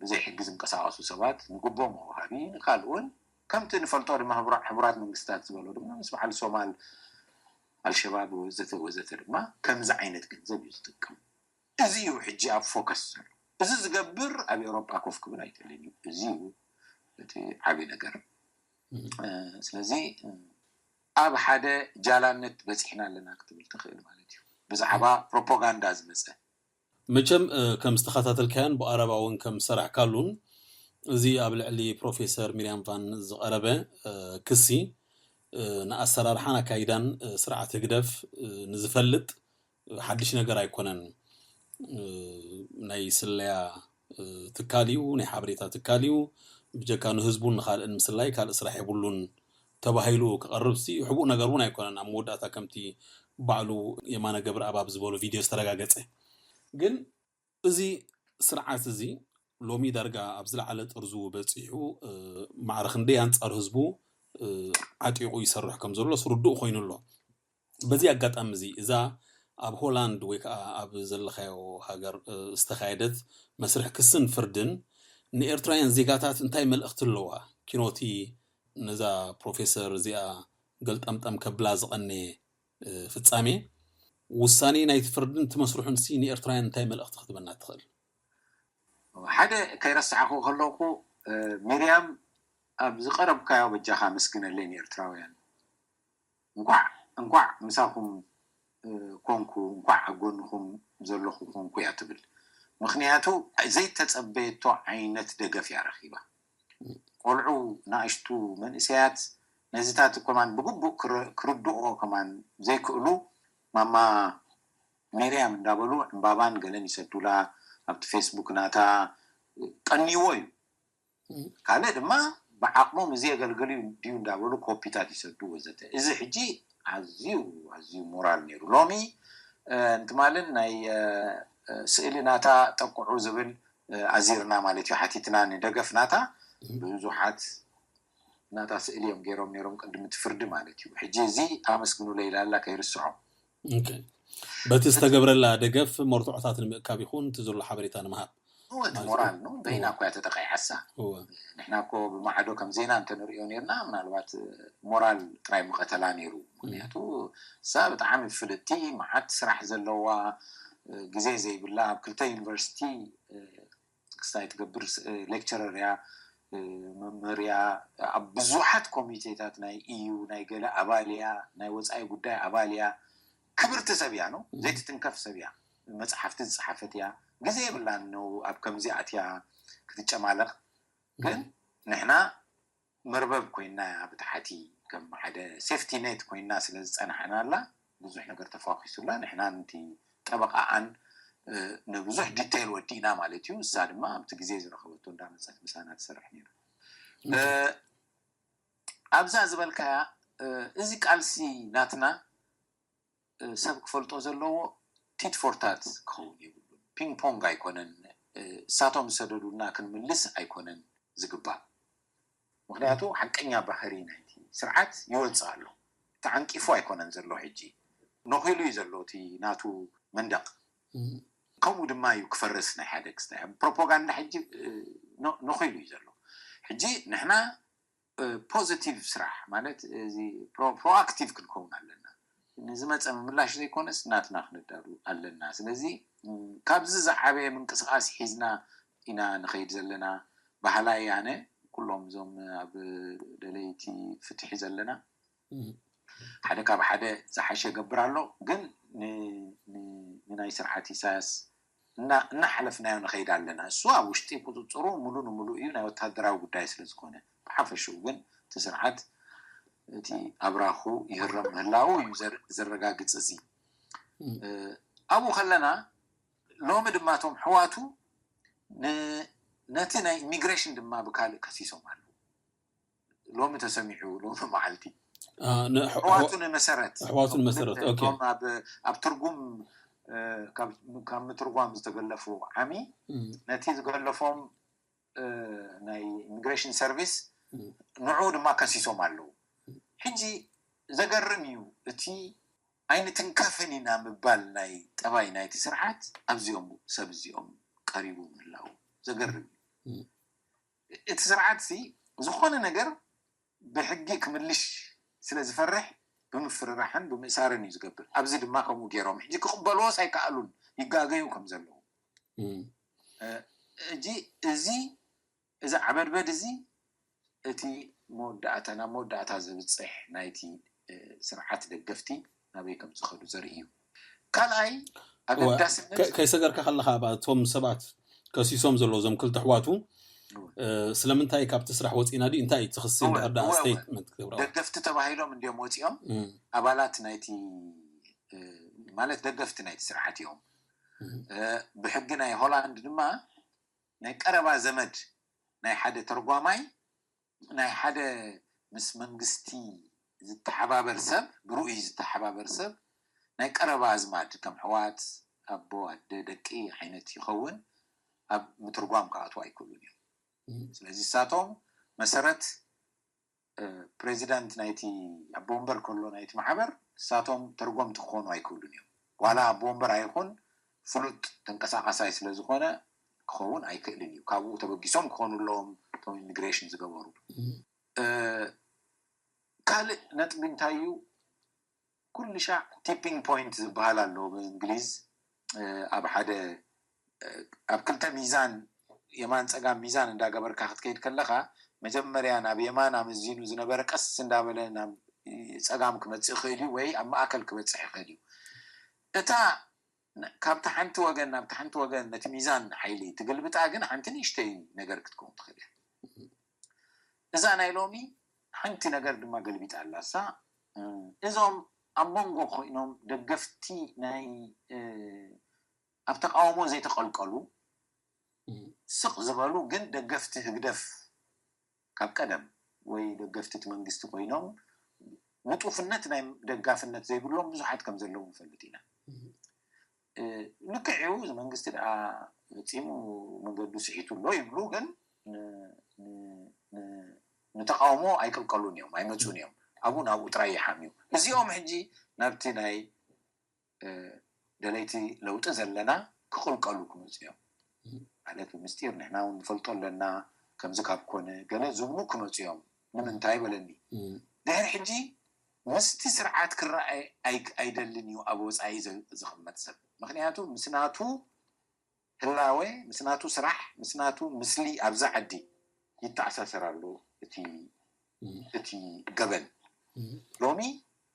ብዘይ ሕጊ ዝንቀሳቀሱ ሰባት ንግቦ መውሃቢ ንካልእ እውን ከምቲ ንፈልጦ ድማ ሕቡራት መንግስታት ዝበሎ ድማ ምስ በዓል ሶማል ኣልሸባብ ወዘተ ወዘተ ድማ ከምዚ ዓይነት ገንዘብ እዩ ዝጥቀም። እዚ እዩ ሕጂ ኣብ ፎከስ ዘሎ። እዚ ዝገብር ኣብ ኤውሮጳ ኮፍ ክብል ኣይትእልን እዩ። እዚ እዩ እቲ ዓብዪ ነገር። ስለዚ ኣብ ሓደ ጃላነት በፂሕና ኣለና ክትብል ትኽእል ማለት እዩ ብዛዕባ ፕሮፓጋንዳ ዝመፀ። መቸም ከም ዝተኸታተልካዮን ብቐረባ እውን ከም ዝሰራሕካሉን እዚ ኣብ ልዕሊ ፕሮፌሰር ሚርያም ቫን ዝቐረበ ክሲ ንኣሰራርሓን ኣካይዳን ስርዓት ህግደፍ ንዝፈልጥ ሓድሽ ነገር ኣይኮነን። ናይ ስለያ ትካል እዩ፣ ናይ ሓበሬታ ትካል እዩ። ብጀካ ንህዝቡን ንካልእን ምስላይ ካልእ ስራሕ የብሉን ተባሂሉ ክቐርብ ሲ ሕቡእ ነገር እውን ኣይኮነን። ኣብ መወዳእታ ከምቲ ባዕሉ የማነ ገብረኣብ ኣብ ዝበሎ ቪድዮ ዝተረጋገፀ ግን እዚ ስርዓት እዚ ሎሚ ዳርጋ ኣብ ዝለዓለ ጥርዙ በፂሑ ማዕረ ክንደይ ኣንፃር ህዝቡ ዓጢቑ ይሰርሕ ከም ዘሎስ ርዱእ ኮይኑ ኣሎ። በዚ ኣጋጣሚ እዚ እዛ ኣብ ሆላንድ ወይ ከዓ ኣብ ዘለኻዮ ሃገር ዝተኻየደት መስርሕ ክስን ፍርድን ንኤርትራውያን ዜጋታት እንታይ መልእኽቲ ኣለዋ? ኪኖቲ ነዛ ፕሮፌሰር እዚኣ ገልጠምጠም ከብላ ዝቐነየ ፍጻሜ ውሳኔ ናይቲ ፍርድን እቲ መስርሑን ሲ ንኤርትራውያን እንታይ መልእኽቲ ክትበና ትኽእል? ሓደ ከይረሳዕኹ ከለኹ ሚርያም ኣብ ዝቐረብካዮ በጃኻ መስግነለይ ንኤርትራውያን። እንኳዕ እንኳዕ ምሳኹም ኮንኩ፣ እንኳዕ ኣብ ጎንኹም ዘለኹ ኮንኩ እያ ትብል። ምኽንያቱ ዘይተጸበየቶ ዓይነት ደገፍ እያ ረኺባ። ቆልዑ፣ ንኣሽቱ መንእሰያት ነዚታት ከማን ብግቡእ ክርድኦ ከማን ዘይክእሉ ማማ ሚርያም እንዳበሉ ዕምባባን ገለን ይሰዱላ። ኣብቲ ፌስቡክ ናታ ቀንይዎ እዩ። ካልእ ድማ ብዓቕሞም እዚ የገልግል እዩ ድዩ እንዳበሉ ኮፒታት ይሰዱ ወዘተ። እዚ ሕጂ ኣዝዩ ኣዝዩ ሞራል ነይሩ። ሎሚ እንትማልን ናይ ስእሊ ናታ ጠቅዑ ዝብል ኣዚርና ማለት እዩ። ሓቲትና ንደገፍ ናታ ብዙሓት ናታ ስእሊ እዮም ገይሮም ነይሮም ቅድሚ እቲ ፍርዲ ማለት እዩ። ሕጂ እዚ ኣመስግኑለይ ኢላ ኣላ ከይርስዖ። በቲ ዝተገብረላ ደገፍ መርትዖታት ንምእካብ ይኹን እቲ ዘሎ ሓበሬታ ንምሃብ እወ እቲ ሞራል ነው። በይና እኮ እያ ተጠቃይዓሳ። ንሕና እኮ ብማዕዶ ከም ዜና እንተንሪኦ ነርና ምናልባት ሞራል ጥራይ ምቐተላ ነይሩ። ምክንያቱ እሳ ብጣዕሚ ፍልጥቲ መዓት ስራሕ ዘለዋ ግዜ ዘይብላ ኣብ ክልተ ዩኒቨርሲቲ ክስታይ ትገብር ሌክቸረር እያ፣ መምህር እያ። ኣብ ብዙሓት ኮሚቴታት ናይ ኢዩ ናይ ገለ ኣባል እያ፣ ናይ ወፃኢ ጉዳይ ኣባል እያ። ክብርቲ ሰብ እያ ነው፣ ዘይትትንከፍ ሰብ እያ። መፅሓፍቲ ዝፀሓፈት እያ። ግዜ የብላን ነው ኣብ ከምዚ ኣትያ ክትጨማለቕ። ግን ንሕና መርበብ ኮይና እያ ብታሕቲ ከም ሓደ ሴፍቲ ኔት ኮይና ስለ ዝፀናሕናላ ብዙሕ ነገር ተፋኺሱላ። ንሕና ነቲ ጠበቃኣን ንብዙሕ ዲቴይል ወዲእና ማለት እዩ። እሳ ድማ ኣብቲ ግዜ ዝረኸበቶ እንዳመፀት ምሳና ትሰርሕ ነይራ። ኣብዛ ዝበልካያ እዚ ቃልሲ ናትና ሰብ ክፈልጦ ዘለዎ ቲት ፎር ታት ክኸውን የብሉን። ፒንግ ፖንግ ኣይኮነን። እሳቶም ዝሰደዱና ክንምልስ ኣይኮነን ዝግባእ። ምክንያቱ ሓቀኛ ባህሪ ናይቲ ስርዓት ይወፅእ ኣሎ። ተዓንቂፉ ኣይኮነን ዘሎ። ሕጂ ነኺሉ እዩ ዘሎ እቲ ናቱ መንደቕ። ከምኡ ድማ እዩ ክፈርስ ናይ ሓደ ክስታይ ፕሮፓጋንዳ ሕጂ ነኺሉ እዩ ዘሎ። ሕጂ ንሕና ፖዚቲቭ ስራሕ ማለት እዚ ፕሮኣክቲቭ ክንከውን ኣለና። ንዝመፀ ምምላሽ ዘይኮነስ ናትና ክነዳሉ ኣለና። ስለዚ ካብዚ ዝዓበየ ምንቅስቃስ ሒዝና ኢና ንኸይድ ዘለና። ባህላይ ኣነ ኩሎም እዞም ኣብ ደለይቲ ፍትሒ ዘለና ሓደ ካብ ሓደ ዝሓሸ ይገብር ኣሎ። ግን ንናይ ስርዓት ኢሳያስ እናሓለፍናዮ ንኸይድ ኣለና። እሱ ኣብ ውሽጢ ቁፅፅሩ ሙሉ ንሙሉ እዩ፣ ናይ ወታደራዊ ጉዳይ ስለ ዝኾነ። ብሓፈሽኡ ግን እቲ ስርዓት እቲ ኣብራኹ ይህረም ምህላው እዩ ዘረጋግፅ። እዚ ኣብኡ ከለና ሎሚ ድማ እቶም ሕዋቱ ነቲ ናይ ኢሚግሬሽን ድማ ብካልእ ከሲሶም ኣለዉ። ሎሚ ተሰሚዑ ሎሚ መዓልቲ ሕዋቱ ንመሰረት ሕዋቱ ንመሰረት እቶም ኣብ ትርጉም ካብ ምትርጓም ዝተገለፉ ዓሚ ነቲ ዝገለፎም ናይ ኢሚግሬሽን ሰርቪስ ንዑ ድማ ከሲሶም ኣለዉ። ሕጂ ዘገርም እዩ እቲ ኣይንትንከፍን ኢና ምባል ናይ ጠባይ ናይቲ ስርዓት ኣብዚኦም ሰብ እዚኦም ቀሪቡ ምህላው ዘገርም እዩ። እቲ ስርዓት ሲ ዝኾነ ነገር ብሕጊ ክምልሽ ስለ ዝፈርሕ ብምፍርራሕን ብምእሳርን እዩ ዝገብር። ኣብዚ ድማ ከምኡ ገይሮም ሕጂ ክቕበልዎስ ኣይከኣሉን፣ ይጋገዩ ከም ዘለዉ። ሕጂ እዚ እዚ ዓበድበድ እዚ እቲ መወዳእታ ናብ መወዳእታ ዘብፅሕ ናይቲ ስርዓት ደገፍቲ ናበይ ከም ዝኸዱ ዘርኢ እዩ። ካልኣይ ኣገዳስነት ከይሰገርካ ከለካ እቶም ሰባት ከሲሶም ዘለዉ እዞም ክልተ ኣሕዋቱ ስለምንታይ ካብቲ ስራሕ ወፂና ድዩ እንታይ እቲ ክሲ እንድሕር ደኣ ስቴትመንት ክገብራ ደገፍቲ ተባሂሎም እንዲዮም ወፂኦም ኣባላት ናይቲ ማለት ደገፍቲ ናይቲ ስርዓት እዮም። ብሕጊ ናይ ሆላንድ ድማ ናይ ቀረባ ዘመድ ናይ ሓደ ተርጓማይ ናይ ሓደ ምስ መንግስቲ ዝተሓባበር ሰብ ብርኡይ ዝተሓባበር ሰብ ናይ ቀረባ ኣዝማድ ከም ሕዋት ኣቦ ኣደ ደቂ ዓይነት ይኸውን ኣብ ምትርጓም ክኣትዉ ኣይክእሉን እዮም። ስለዚ እሳቶም መሰረት ፕሬዚዳንት ናይቲ ኣቦ ወንበር ከሎ ናይቲ ማሕበር እሳቶም ተርጎምቲ ክኾኑ ኣይክእሉን እዮም። ዋላ ኣቦ ወንበር ኣይኹን ፍሉጥ ተንቀሳቃሳይ ስለ ዝኾነ ክኸውን ኣይክእልን እዩ። ካብኡ ተበጊሶም ክኾኑ ኣለዎም እቶም ኢሚግሬሽን ዝገበሩ። ካልእ ነጥቢ እንታይ እዩ? ኩሉ ሻዕ ቲፒንግ ፖይንት ዝበሃል ኣሎ ብእንግሊዝ ኣብ ሓደ ኣብ ክልተ ሚዛን የማን ፀጋም ሚዛን እንዳገበርካ ክትከይድ ከለካ መጀመርያ ናብ የማን ኣመዚኑ ዝነበረ ቀስ እንዳበለ ናብ ፀጋም ክመፅእ ይኽእል እዩ ወይ ኣብ ማእከል ክበፅሕ ይኽእል እዩ። እታ ካብቲ ሓንቲ ወገን ናብቲ ሓንቲ ወገን ነቲ ሚዛን ሓይሊ ትግልብጣ ግን ሓንቲ ንእሽተይ ነገር ክትከውን ትኽእል እያ። እዛ ናይ ሎሚ ሓንቲ ነገር ድማ ገልቢጣ ኣላ። እሳ እዞም ኣብ መንጎ ኮይኖም ደገፍቲ ናይ ኣብ ተቃውሞ ዘይተቀልቀሉ ስቅ ዝበሉ ግን ደገፍቲ ህግደፍ ካብ ቀደም ወይ ደገፍቲ እቲ መንግስቲ ኮይኖም ንጡፍነት ናይ ደጋፍነት ዘይብሎም ብዙሓት ከም ዘለዉ ንፈልጥ ኢና። ልክዕ እዩ፣ እዚ መንግስቲ ደኣ ፈጺሙ መንገዱ ስሒቱ ኣሎ ይብሉ፣ ግን ንተቃውሞ ኣይቅልቀሉን እዮም፣ ኣይመፁን እዮም። ኣብኡ ናብኡ ጥራይ ይሓምዩ። እዚኦም ሕጂ ናብቲ ናይ ደለይቲ ለውጢ ዘለና ክቕልቀሉ ክመፁ እዮም። ማለት ብምስጢር ንሕና እውን ንፈልጦ ኣለና፣ ከምዚ ካብ ኮነ ገለ ዝብሉ ክመፁ እዮም። ንምንታይ በለኒ። ድሕሪ ሕጂ ምስቲ ስርዓት ክረኣይ ኣይደልን እዩ ኣብ ወፃኢ ዝቕመጥ ሰብ። ምክንያቱ ምስ ናቱ ህላወ፣ ምስ ናቱ ስራሕ፣ ምስ ናቱ ምስሊ ኣብዛ ዓዲ ይተኣሳሰር ኣሎ እቲ ገበን። ሎሚ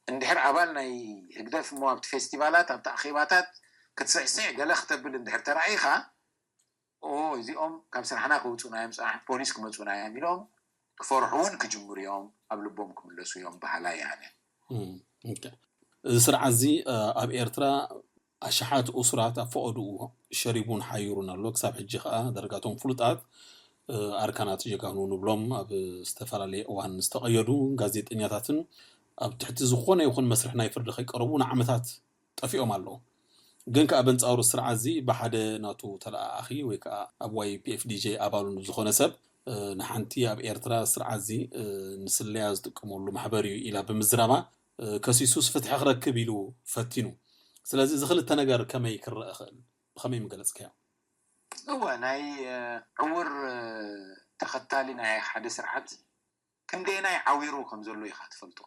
እንድሕር ኣባል ናይ ህግደፍ እሞ ኣብቲ ፌስቲቫላት ኣብቲ ኣኼባታት ክትስዕስዕ ገለ ክተብል እንድሕር ተራኢኻ እዚኦም ካብ ስራሕና ክውፁና እዮም፣ ፅባሕ ፖሊስ ክመፁና እዮም ኢሎም ክፈርሑ እውን ክጅምሩ እዮም፣ ኣብ ልቦም ክምለሱ እዮም በሃላይ ኣነ። እም፣ ኦኬ። እዚ ስርዓት እዚ እ፣ ኣብ ኤርትራ ኣሽሓት እሱራት ኣብ ፈቐድኡ ሸሪቡን ሓዩሩን ኣሎ። ክሳብ ሕጂ ከዓ ደረጋቶም ፍሉጣት እ፣ ኣርካናት ጀጋኑ ንብሎም ኣብ ዝተፈላለየ እዋን ዝተቐየዱ ጋዜጠኛታትን ኣብ ትሕቲ ዝኾነ ይኹን መስርሕ ናይ ፍርዲ ከይቀረቡ ንዓመታት ጠፊኦም ኣለዉ። ግን ከዓ በንጻሩ ስርዓት እዚ ብሓደ ናቱ ተለኣኣኺ ወይ ከዓ ኣብ ዋይ ፒ ኤፍ ዲ ጄ ኣባሉ ዝኾነ ሰብ እ፣ ንሓንቲ ኣብ ኤርትራ ስርዓት እዚ እ፣ ንስለያ ዝጥቀመሉ ማሕበር እዩ ኢላ ብምዝራባ እ፣ ከሲሱስ ፍትሒ ክረክብ ኢሉ ፈቲኑ። ስለዚ እዚ ክልተ ነገር ከመይ ክረአ ይኽእል? ብኸመይ ምገለጽካዮ? እወ፣ ናይ እ፣ ዕውር እ፣ ተኸታሊ ናይ ሓደ ስርዓት ክንደየናይ ዓዊሩ ከም ዘሎ ኢኻ ትፈልጦ።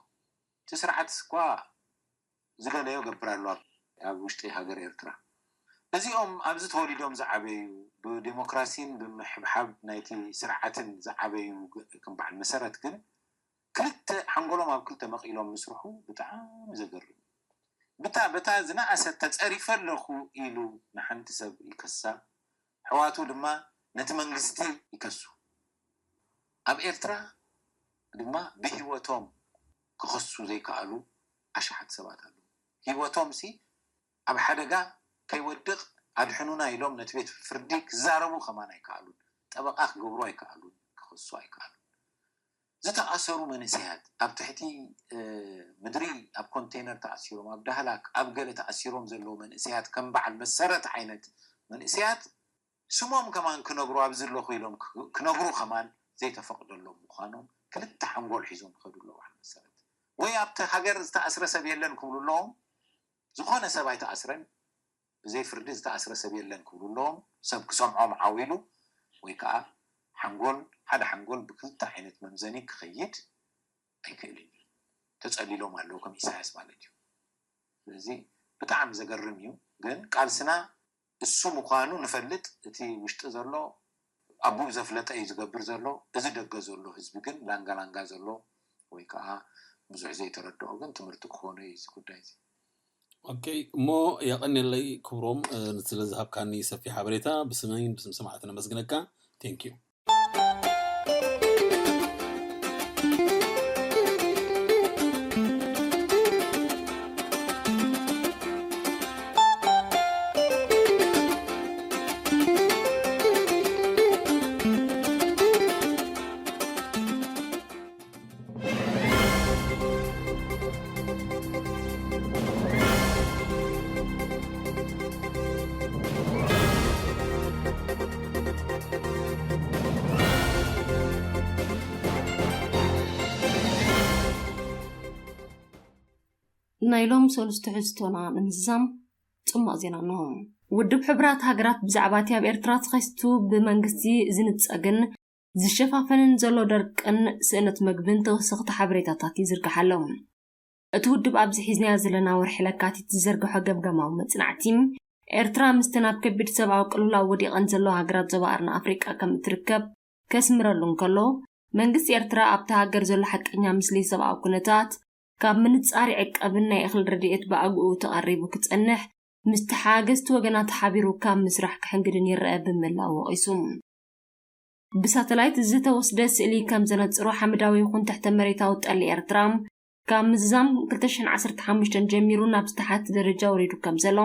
እቲ ስርዓት እኳ ዝደለዮ ገብር ኣሎ ኣብ- ኣብ ውሽጢ ሃገር ኤርትራ። እዚኦም ኣብዚ ተወሊዶም ዝዓበዩ፣ ብዴሞክራሲን ብምሕብሓብ ናይቲ ስርዓትን ዝዓበዩ ግ- ከም በዓል መሰረት ግን ክልተ ሓንጎሎም ኣብ ክልተ መቒሎም ምስርሑ ብጣዕሚ ዘገርም እዩ። ብታ በታ ዝነኣሰት ተጸሪፈ ኣለኹ ኢሉ ንሓንቲ ሰብ ይከሳ፣ ኣሕዋቱ ድማ ነቲ መንግስቲ ይከሱ። ኣብ ኤርትራ ድማ ብህይወቶም ክኸሱ ዘይከኣሉ ኣሽሓት ሰባት ኣለዉ። ህይወቶም ሲ ኣብ ሓደጋ ከይወድቕ ኣድሕኑና ኢሎም ነቲ ቤት ፍርዲ ክዛረቡ ከማን ኣይከኣሉን። ጠበቓ ክገብሩ ኣይከኣሉን፣ ክኸሱ ኣይከኣሉን። ዝተኣሰሩ መንእሰያት ኣብ ትሕቲ እ፣ ምድሪ ኣብ ኮንቴነር ተኣሲሮም፣ ኣብ ዳህላክ ኣብ ገለ ተኣሲሮም ዘለዉ መንእሰያት ከም በዓል መሰረት ዓይነት መንእሰያት ስሞም ከማን ክነግሩ ኣብዚ ኣለኹ ኢሎም ክ- ክነግሩ ከማን ዘይተፈቅደሎም ምዃኖም ክልተ ሓንጎል ሒዞም ይኸዱ ኣለዉ በዓል መሰረት። ወይ ኣብቲ ሃገር ዝተኣስረ ሰብ የለን ክብሉ ኣለዎም፣ ዝኾነ ሰብ ኣይተኣስረን፣ ብዘይ ፍርዲ ዝተኣስረ ሰብ የለን ክብሉ ኣለዎም። ሰብ ክሰምዖም ዓው ኢሉ ወይ ከዓ ሓንጎል ሓደ ሓንጎል ብክልተ ዓይነት መምዘኒ ክኸይድ ኣይክእልን እዩ። ተጸሊሎም ኣለዉ ከም ኢሳያስ ማለት እዩ። ስለዚ ብጣዕሚ ዘገርም እዩ። ግን ቃልስና እሱ ምዃኑ ንፈልጥ። እቲ ውሽጢ ዘሎ ኣቡኡ ዘፍለጠ እዩ ዝገብር ዘሎ። እዚ ደገ ዘሎ ህዝቢ ግን ላንጋ ላንጋ ዘሎ ወይ ከዓ ብዙሕ ዘይተረድኦ ግን ትምህርቲ ክኾኖ እዩ እዚ ጉዳይ እዚ። ኦኬ እሞ የቐንየለይ ክብሮም እ፣ ስለ ዝሃብካኒ ሰፊሕ ሓበሬታ ብስመይን ብስም ሰማዕቲ ነመስግነካ። ቴንክ ዩ። ናይ ሎም ሰሉስ ትሕዝቶና ንምዝዛም ጽማቕ ዜና እንሆ። ውድብ ሕቡራት ሃገራት ብዛዕባ እቲ ኣብ ኤርትራ ተኸሲቱ ብመንግስቲ ዝንጸግን ዝሸፋፈንን ዘሎ ደርቅን ስእነት መግብን ተወሰኽቲ ሓበሬታታት ይዝርግሕ ኣሎ። እቲ ውድብ ኣብዚ ሒዝናዮ ዘለና ወርሒ ለካቲት ዝዘርግሖ ገምገማዊ መጽናዕቲ፣ ኤርትራ ምስተን ኣብ ከቢድ ሰብኣዊ ቅልውላው ወዲቐን ዘለዋ ሃገራት ዞባ ቀርኒ ኣፍሪቃ ከም እትርከብ ከስምረሉ እንከሎ፣ መንግስቲ ኤርትራ ኣብታ ሃገር ዘሎ ሓቀኛ ምስሊ ሰብኣዊ ኩነታት ካብ ምንጻር ይዕቀብን ናይ እኽሊ ረድኤት ብኣግኡ ተቐሪቡ ክጸንሕ ምስቲ ሓገዝቲ ወገናት ሓቢሩ ካብ ምስራሕ ክሕንግድን ይረአ ብምላው ወቒሱ። ብሳተላይት ዝተወስደ ስእሊ ከም ዘነጽሮ ሓመዳዊ ይኹን ትሕተ መሬታዊ ጠሊ ኤርትራ ካብ ምዝዛም ክልተ ሽሕን ዓሰርተ ሓሙሽተን ጀሚሩ ናብ ዝተሓተ ደረጃ ወሪዱ ከም ዘሎ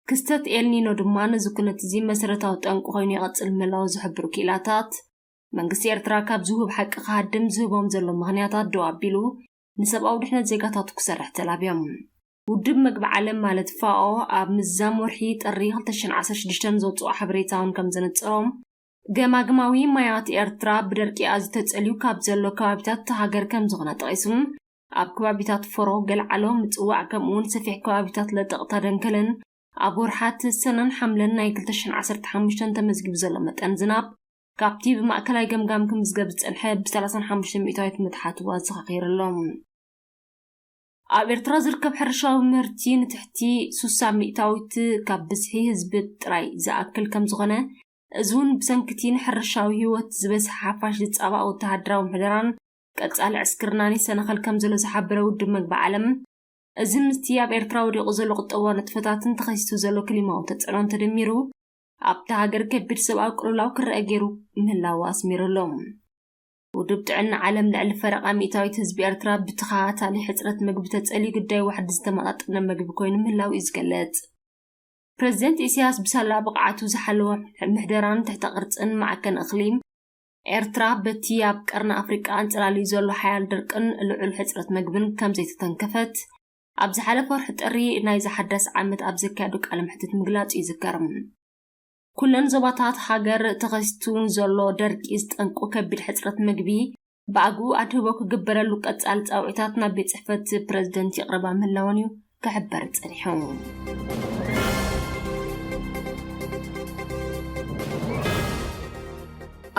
ክስተት ኤልኒኖ ድማ ነዚ ኩነት እዚ መሰረታዊ ጠንቂ ኮይኑ ይቐጽል ምህላው ዝሕብሩ ክኢላታት መንግስቲ ኤርትራ ካብ ዝውህብ ሓቂ ክሃድም ዝህቦም ዘሎ ምኽንያታት ደው ኣቢሉ ንሰብኣዊ ድሕነት ዜጋታቱ ክሰርሕ ተላብዮም። ውድብ መግቢ ዓለም ማለት ፋኦ ኣብ ምዝዛም ወርሒ ጥሪ ክልተ ሽሕን ዓሰርተ ሽዱሽተን ዘውፅኦ ሓበሬታ እውን ከም ዘነፅሮም ገማግማዊ ማያት ኤርትራ ብደርቂ ኣዝዩ ተፀልዩ ካብ ዘሎ ከባቢታት እታ ሃገር ከም ዝኾነ ጠቒሱ ኣብ ከባቢታት ፎሮ፣ ገልዓሎ፣ ምፅዋዕ ከምኡ እውን ሰፊሕ ከባቢታት ለጠቕታ ደንከልን ኣብ ወርሓት ሰነን ሓምለን ናይ ክልተ ሽሕን ዓሰርተ ሓሙሽተን ተመዝጊቡ ዘሎ መጠን ዝናብ ካብቲ ብማእከላይ ገምጋም ክምዝገብ ዝጸንሐ ብ ሰላሳን ሓሙሽተን ሚእታዊት ምትሓቱ ኣዘኻኺሩ ኣሎ። ኣብ ኤርትራ ዝርከብ ሕርሻዊ ምህርቲ ንትሕቲ ሱሳ ሚእታዊት ካብ ብዝሒ ህዝቢ ጥራይ ዝኣክል ከም ዝኾነ፣ እዚ እውን ብሰንኪ እቲ ንሕርሻዊ ህይወት ዝበዝሐ ሓፋሽ ዝጻባእ ወተሃደራዊ ምሕደራን ቀጻሊ ዕስክርናን ይሰናኸል ከም ዘሎ ዝሓበረ ውድብ መግቢ ዓለም፣ እዚ ምስቲ ኣብ ኤርትራ ወዲቑ ዘሎ ቁጠባዊ ንጥፈታትን ተኸሲቱ ዘሎ ክሊማዊ ተጽዕኖን ተደሚሩ ኣብታ ሃገር ከቢድ ሰብኣዊ ቅልውላው ክረአ ገይሩ ምህላዉ ኣስሚሩ ኣሎ። ውድብ ጥዕና ዓለም ልዕሊ ፈረቓ ሚእታዊት ህዝቢ ኤርትራ ብተኸታታሊ ሕጽረት ምግቢ ተጸልዩ ግዳይ ዋሕዲ ዝተመጣጠነ ምግቢ ኮይኑ ምህላው እዩ ዝገልጽ። ፕረዚደንት ኢሳያስ ብሳላ ብቕዓቱ ዝሓለወ ምሕደራን ትሕተ ቅርጽን ማዕከን እኽሊ ኤርትራ በቲ ኣብ ቀርኒ ኣፍሪቃ ኣንጸላልዩ ዘሎ ሓያል ድርቅን ልዑል ሕጽረት ምግብን ከም ዘይተተንከፈት ኣብ ዝሓለፈ ወርሒ ጥሪ ናይዚ ሓዳስ ዓመት ኣብ ዘካየዶ ቃለ መሕትት ምግላጹ ይዝከር። ኩለን ዞባታት ሃገር ተኸሲቱ ንዘሎ ደርቂ ዝጠንቁ ከቢድ ሕጽረት ምግቢ ብኣግኡ ኣድህቦ ክግበረሉ ቀጻሊ ጻውዒታት ናብ ቤት ጽሕፈት ፕረዚደንት ይቕረባ ምህላወን እዩ ክሕበር ጸኒሑ።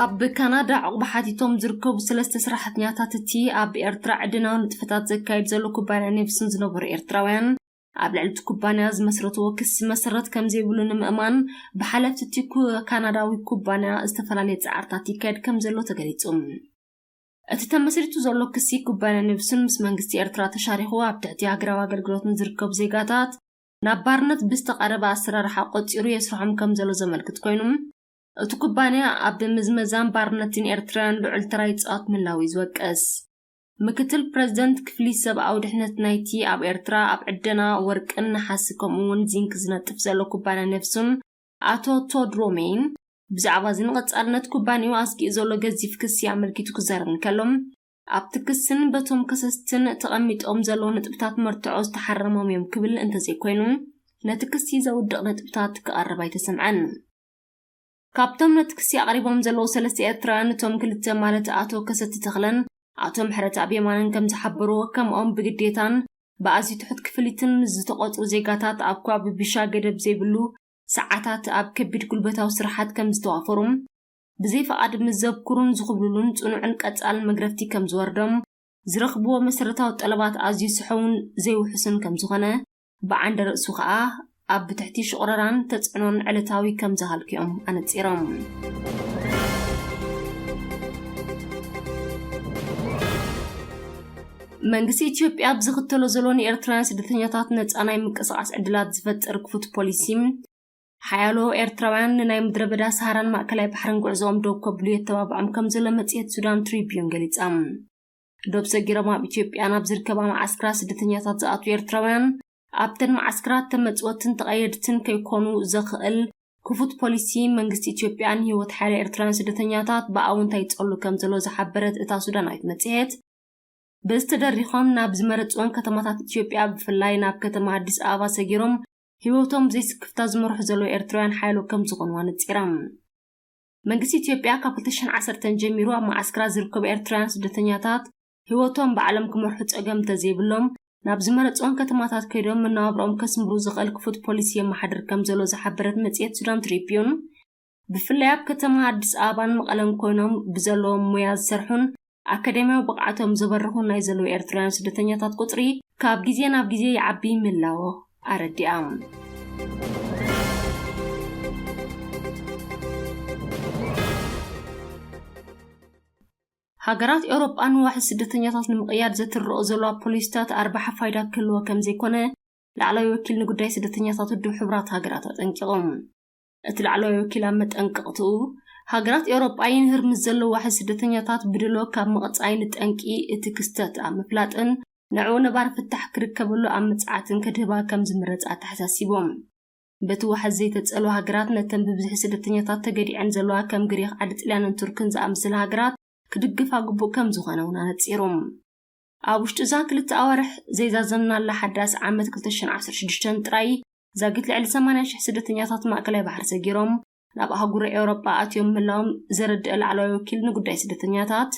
ኣብ ካናዳ ዕቑባ ሓቲቶም ዝርከቡ ሰለስተ ሰራሕተኛታት እቲ ኣብ ኤርትራ ዕድናዊ ንጥፈታት ዘካይድ ዘሎ ኩባንያ ኔፕስን ዝነበሩ ኤርትራውያን ኣብ ልዕሊ እቲ ኩባንያ ዝመስረትዎ ክሲ መሰረት ከም ዘይብሉ ንምእማን ብሓለፍቲ እቲ ኩ-፣ ካናዳዊ ኩባንያ ዝተፈላለየ ጻዕርታት ይካየድ ከም ዘሎ ተገሊጹ። እቲ ተመስሪቱ ዘሎ ክሲ ኩባንያ ኔፕስን ምስ መንግስቲ ኤርትራ ተሻሪኹ ኣብ ትሕቲ ሃገራዊ ኣገልግሎት ንዝርከቡ ዜጋታት ናብ ባርነት ብዝተቐረበ ኣሰራርሓ ቆጺሩ የስርሖም ከም ዘሎ ዘመልክት ኮይኑ፣ እቲ ኩባንያ ኣብ ምዝመዛን ባርነትን ኤርትራውያን ልዑል ተራ ይጻወት ምህላው እዩ ዝወቅስ። ምክትል ፕረዚደንት ክፍሊ ሰብኣዊ ድሕነት ናይቲ ኣብ ኤርትራ ኣብ ዕደና ወርቅን ነሓሲ ከምኡ እውን ዚንክ ዝነጥፍ ዘሎ ኩባንያ ኔፕስን ኣቶ ቶድ ሮሜይን ብዛዕባ እዚ ንቐጻልነት ኩባንያኡ ኣስጊኡ ዘሎ ገዚፍ ክሲ ኣመልኪቱ ክዛረብ እንከሎ፣ ኣብቲ ክስን በቶም ከሰስትን ተቐሚጦም ዘለዉ ነጥብታት መርትዖ ዝተሓረሞም እዮም ክብል እንተዘይኮይኑ፣ ነቲ ክሲ ዘውድቕ ነጥብታት ክቐርብ ኣይተሰምዐን። ካብቶም ነቲ ክሲ ኣቕሪቦም ዘለዉ ሰለስተ ኤርትራውያን፣ እቶም ክልተ ማለት ኣቶ ከሰቲ ተኽለን ኣቶ ምሕረተኣብ የማነን ከም ዝሓበርዎ፣ ከምኦም ብግዴታን ብኣዝዩ ትሑት ክፍሊትን ምስ ዝተቖጽሩ ዜጋታት ኣብ ከባቢ ቢሻ ገደብ ዘይብሉ ሰዓታት ኣብ ከቢድ ጉልበታዊ ስራሓት ከም ዝተዋፈሩን ብዘይ ፍቓድ ምስ ዘብኩሩን ዝኹብልሉን ጽኑዕን ቀጻልን መግረፍቲ ከም ዝወርዶም፣ ዝረኽብዎ መሰረታዊ ጠለባት ኣዝዩ ስሑውን ዘይውሑስን ከም ዝኾነ፣ ብዓንደ ርእሱ ኸኣ ኣብ ትሕቲ ሽቑረራን ተጽዕኖን ዕለታዊ ከም ዝሃልኩ እዮም ኣነጺሮም። መንግስቲ ኢትዮጵያ ኣብ ዝኽተሎ ዘሎ ንኤርትራውያን ስደተኛታት ነጻ ናይ ምንቅስቓስ ዕድላት ዝፈጥር ክፉት ፖሊሲ፣ ሓያሎ ኤርትራውያን ንናይ ምድረ በዳ ሰሃራን ማእከላይ ባሕርን ጉዕዞኦም ደው ከብሉ የተባብዖም ከም ዘሎ መጽሔት ሱዳን ትሪቢዩን ገሊጻ። ዶብ ሰጊሮም ኣብ ኢትዮጵያ ናብ ዝርከባ መዓስከራት ስደተኛታት ዝኣትዉ ኤርትራውያን፣ ኣብተን መዓስከራት ተመጽወትን ተቐየድትን ከይኮኑ ዘኽእል ክፉት ፖሊሲ መንግስቲ ኢትዮጵያ ንህይወት ሓያለ ኤርትራውያን ስደተኛታት ብኣውንታ ይጸሉ ከም ዘሎ ዝሓበረት እታ ሱዳናዊት መጽሔት፣ በዚ ተደሪኾም ናብ ዝመረጽወን ከተማታት ኢትዮጵያ፣ ብፍላይ ናብ ከተማ ኣዲስ ኣበባ ሰጊሮም ህይወቶም ብዘይስክፍታ ዝመርሑ ዘለዉ ኤርትራውያን ሓያሎ ከም ዝኾኑ ኣነጺራ። መንግስቲ ኢትዮጵያ ካብ ክልተ ሽሕን ዓሰርተን ጀሚሩ ኣብ መዓስከራት ዝርከቡ ኤርትራውያን ስደተኛታት ህይወቶም ባዕሎም ክመርሑ ጸገም እንተዘይብሎም፣ ናብ ዝመረጽወን ከተማታት ከይዶም መነባብሮኦም ከስምሩ ዝኽእል ክፉት ፖሊሲ የመሓድር ከም ዘሎ ዝሓበረት መጽሔት ሱዳን ትሪቢዩን፣ ብፍላይ ኣብ ከተማ ኣዲስ ኣበባን መቐለን ኮይኖም ብዘለዎም ሞያ ዝሰርሑን ኣካዳሚያዊ ብቕዓቶም ዘበርኹን ናይ ዘለዉ ኤርትራውያን ስደተኛታት ቁጽሪ ካብ ግዜ ናብ ግዜ ይዓቢ ምህላዎ ኣረዲኣ። ሃገራት ኤውሮጳ ንዋሕዚ ስደተኛታት ንምቕያድ ዘትርኦ ዘለዋ ፖሊሲታት ኣርባሓ ፋይዳ ክህልዎ ከም ዘይኮነ ላዕለዋይ ወኪል ንጉዳይ ስደተኛታት ውድብ ሕቡራት ሃገራት ኣጠንቂቖም። እቲ ላዕለዋይ ወኪል ኣብ መጠንቀቕትኡ፣ ሃገራት ኤውሮጳ ይንህር ምስ ዘሎ ዋሕዚ ስደተኛታት ብድሎ ካብ ምቕጻይ ንጠንቂ እቲ ክስተት ኣብ ምፍላጥን ንዕኡ ነባሪ ፍታሕ ክርከበሉ ኣብ ምጽዓትን ከድህባ ከም ዝምረጽ ኣተሓሳሲቦም። በቲ ዋሕዚ ዘይተጸልዋ ሃገራት ነተን ብብዝሒ ስደተኛታት ተገዲዐን ዘለዋ ከም ግሪኽ፣ ዓዲ ጥልያንን ቱርክን ዝኣመሰላ ሃገራት ክድግፋ ግቡእ ከም ዝኾነ እውን ኣነጺሮም። ኣብ ውሽጢ እዛ ክልተ ኣዋርሕ ዘይዛዘምናላ ሓዳስ ዓመት ክልተ ሽሕን ዓሰርተ ሽዱሽተን ጥራይ ዛጊት ልዕሊ ሰማንያ ሽሕ ስደተኛታት ማእከላይ ባሕሪ ሰጊሮም ናብ ኣህጉር ኤውሮጳ ኣትዮም ምህላዎም ዘረድእ ላዕለዋይ ወኪል ንጉዳይ ስደተኛታት፣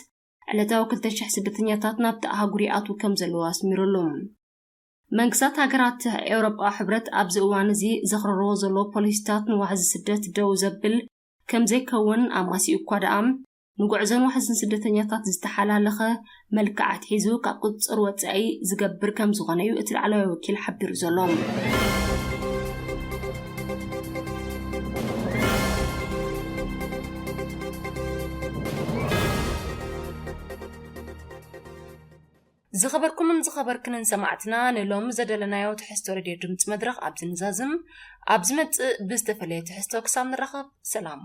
ዕለታዊ ክልተ ሽሕ ስደተኛታት ናብቲ ኣህጉር ይኣትዉ ከም ዘለዉ ኣስሚሩሉ። መንግስታት ሃገራት ኤውሮጳ ሕብረት ኣብዚ እዋን እዚ ዘኽረርዎ ዘሎ ፖሊሲታት ንዋሕዚ ስደት ደው ዘብል ከም ዘይከውን ኣማሲኡ እኳ ደኣ፣ ንጉዕዞን ዋሕዝን ስደተኛታት ዝተሓላለኸ መልክዕ ኣትሒዙ ካብ ቁጽጽር ወጻኢ ዝገብር ከም ዝኾነ እዩ እቲ ላዕለዋይ ወኪል ሓቢሩ ዘሎ። ዝኸበርኩምን ዝኸበርክንን ሰማዕትና፣ ንሎም ዘደለናዮ ትሕዝቶ ሬድዮ ድምፂ መድረኽ ኣብዚ ንዛዝም። ኣብ ዝመጽእ ብዝተፈለየ ትሕዝቶ ክሳብ ንራኸብ፣ ሰላም።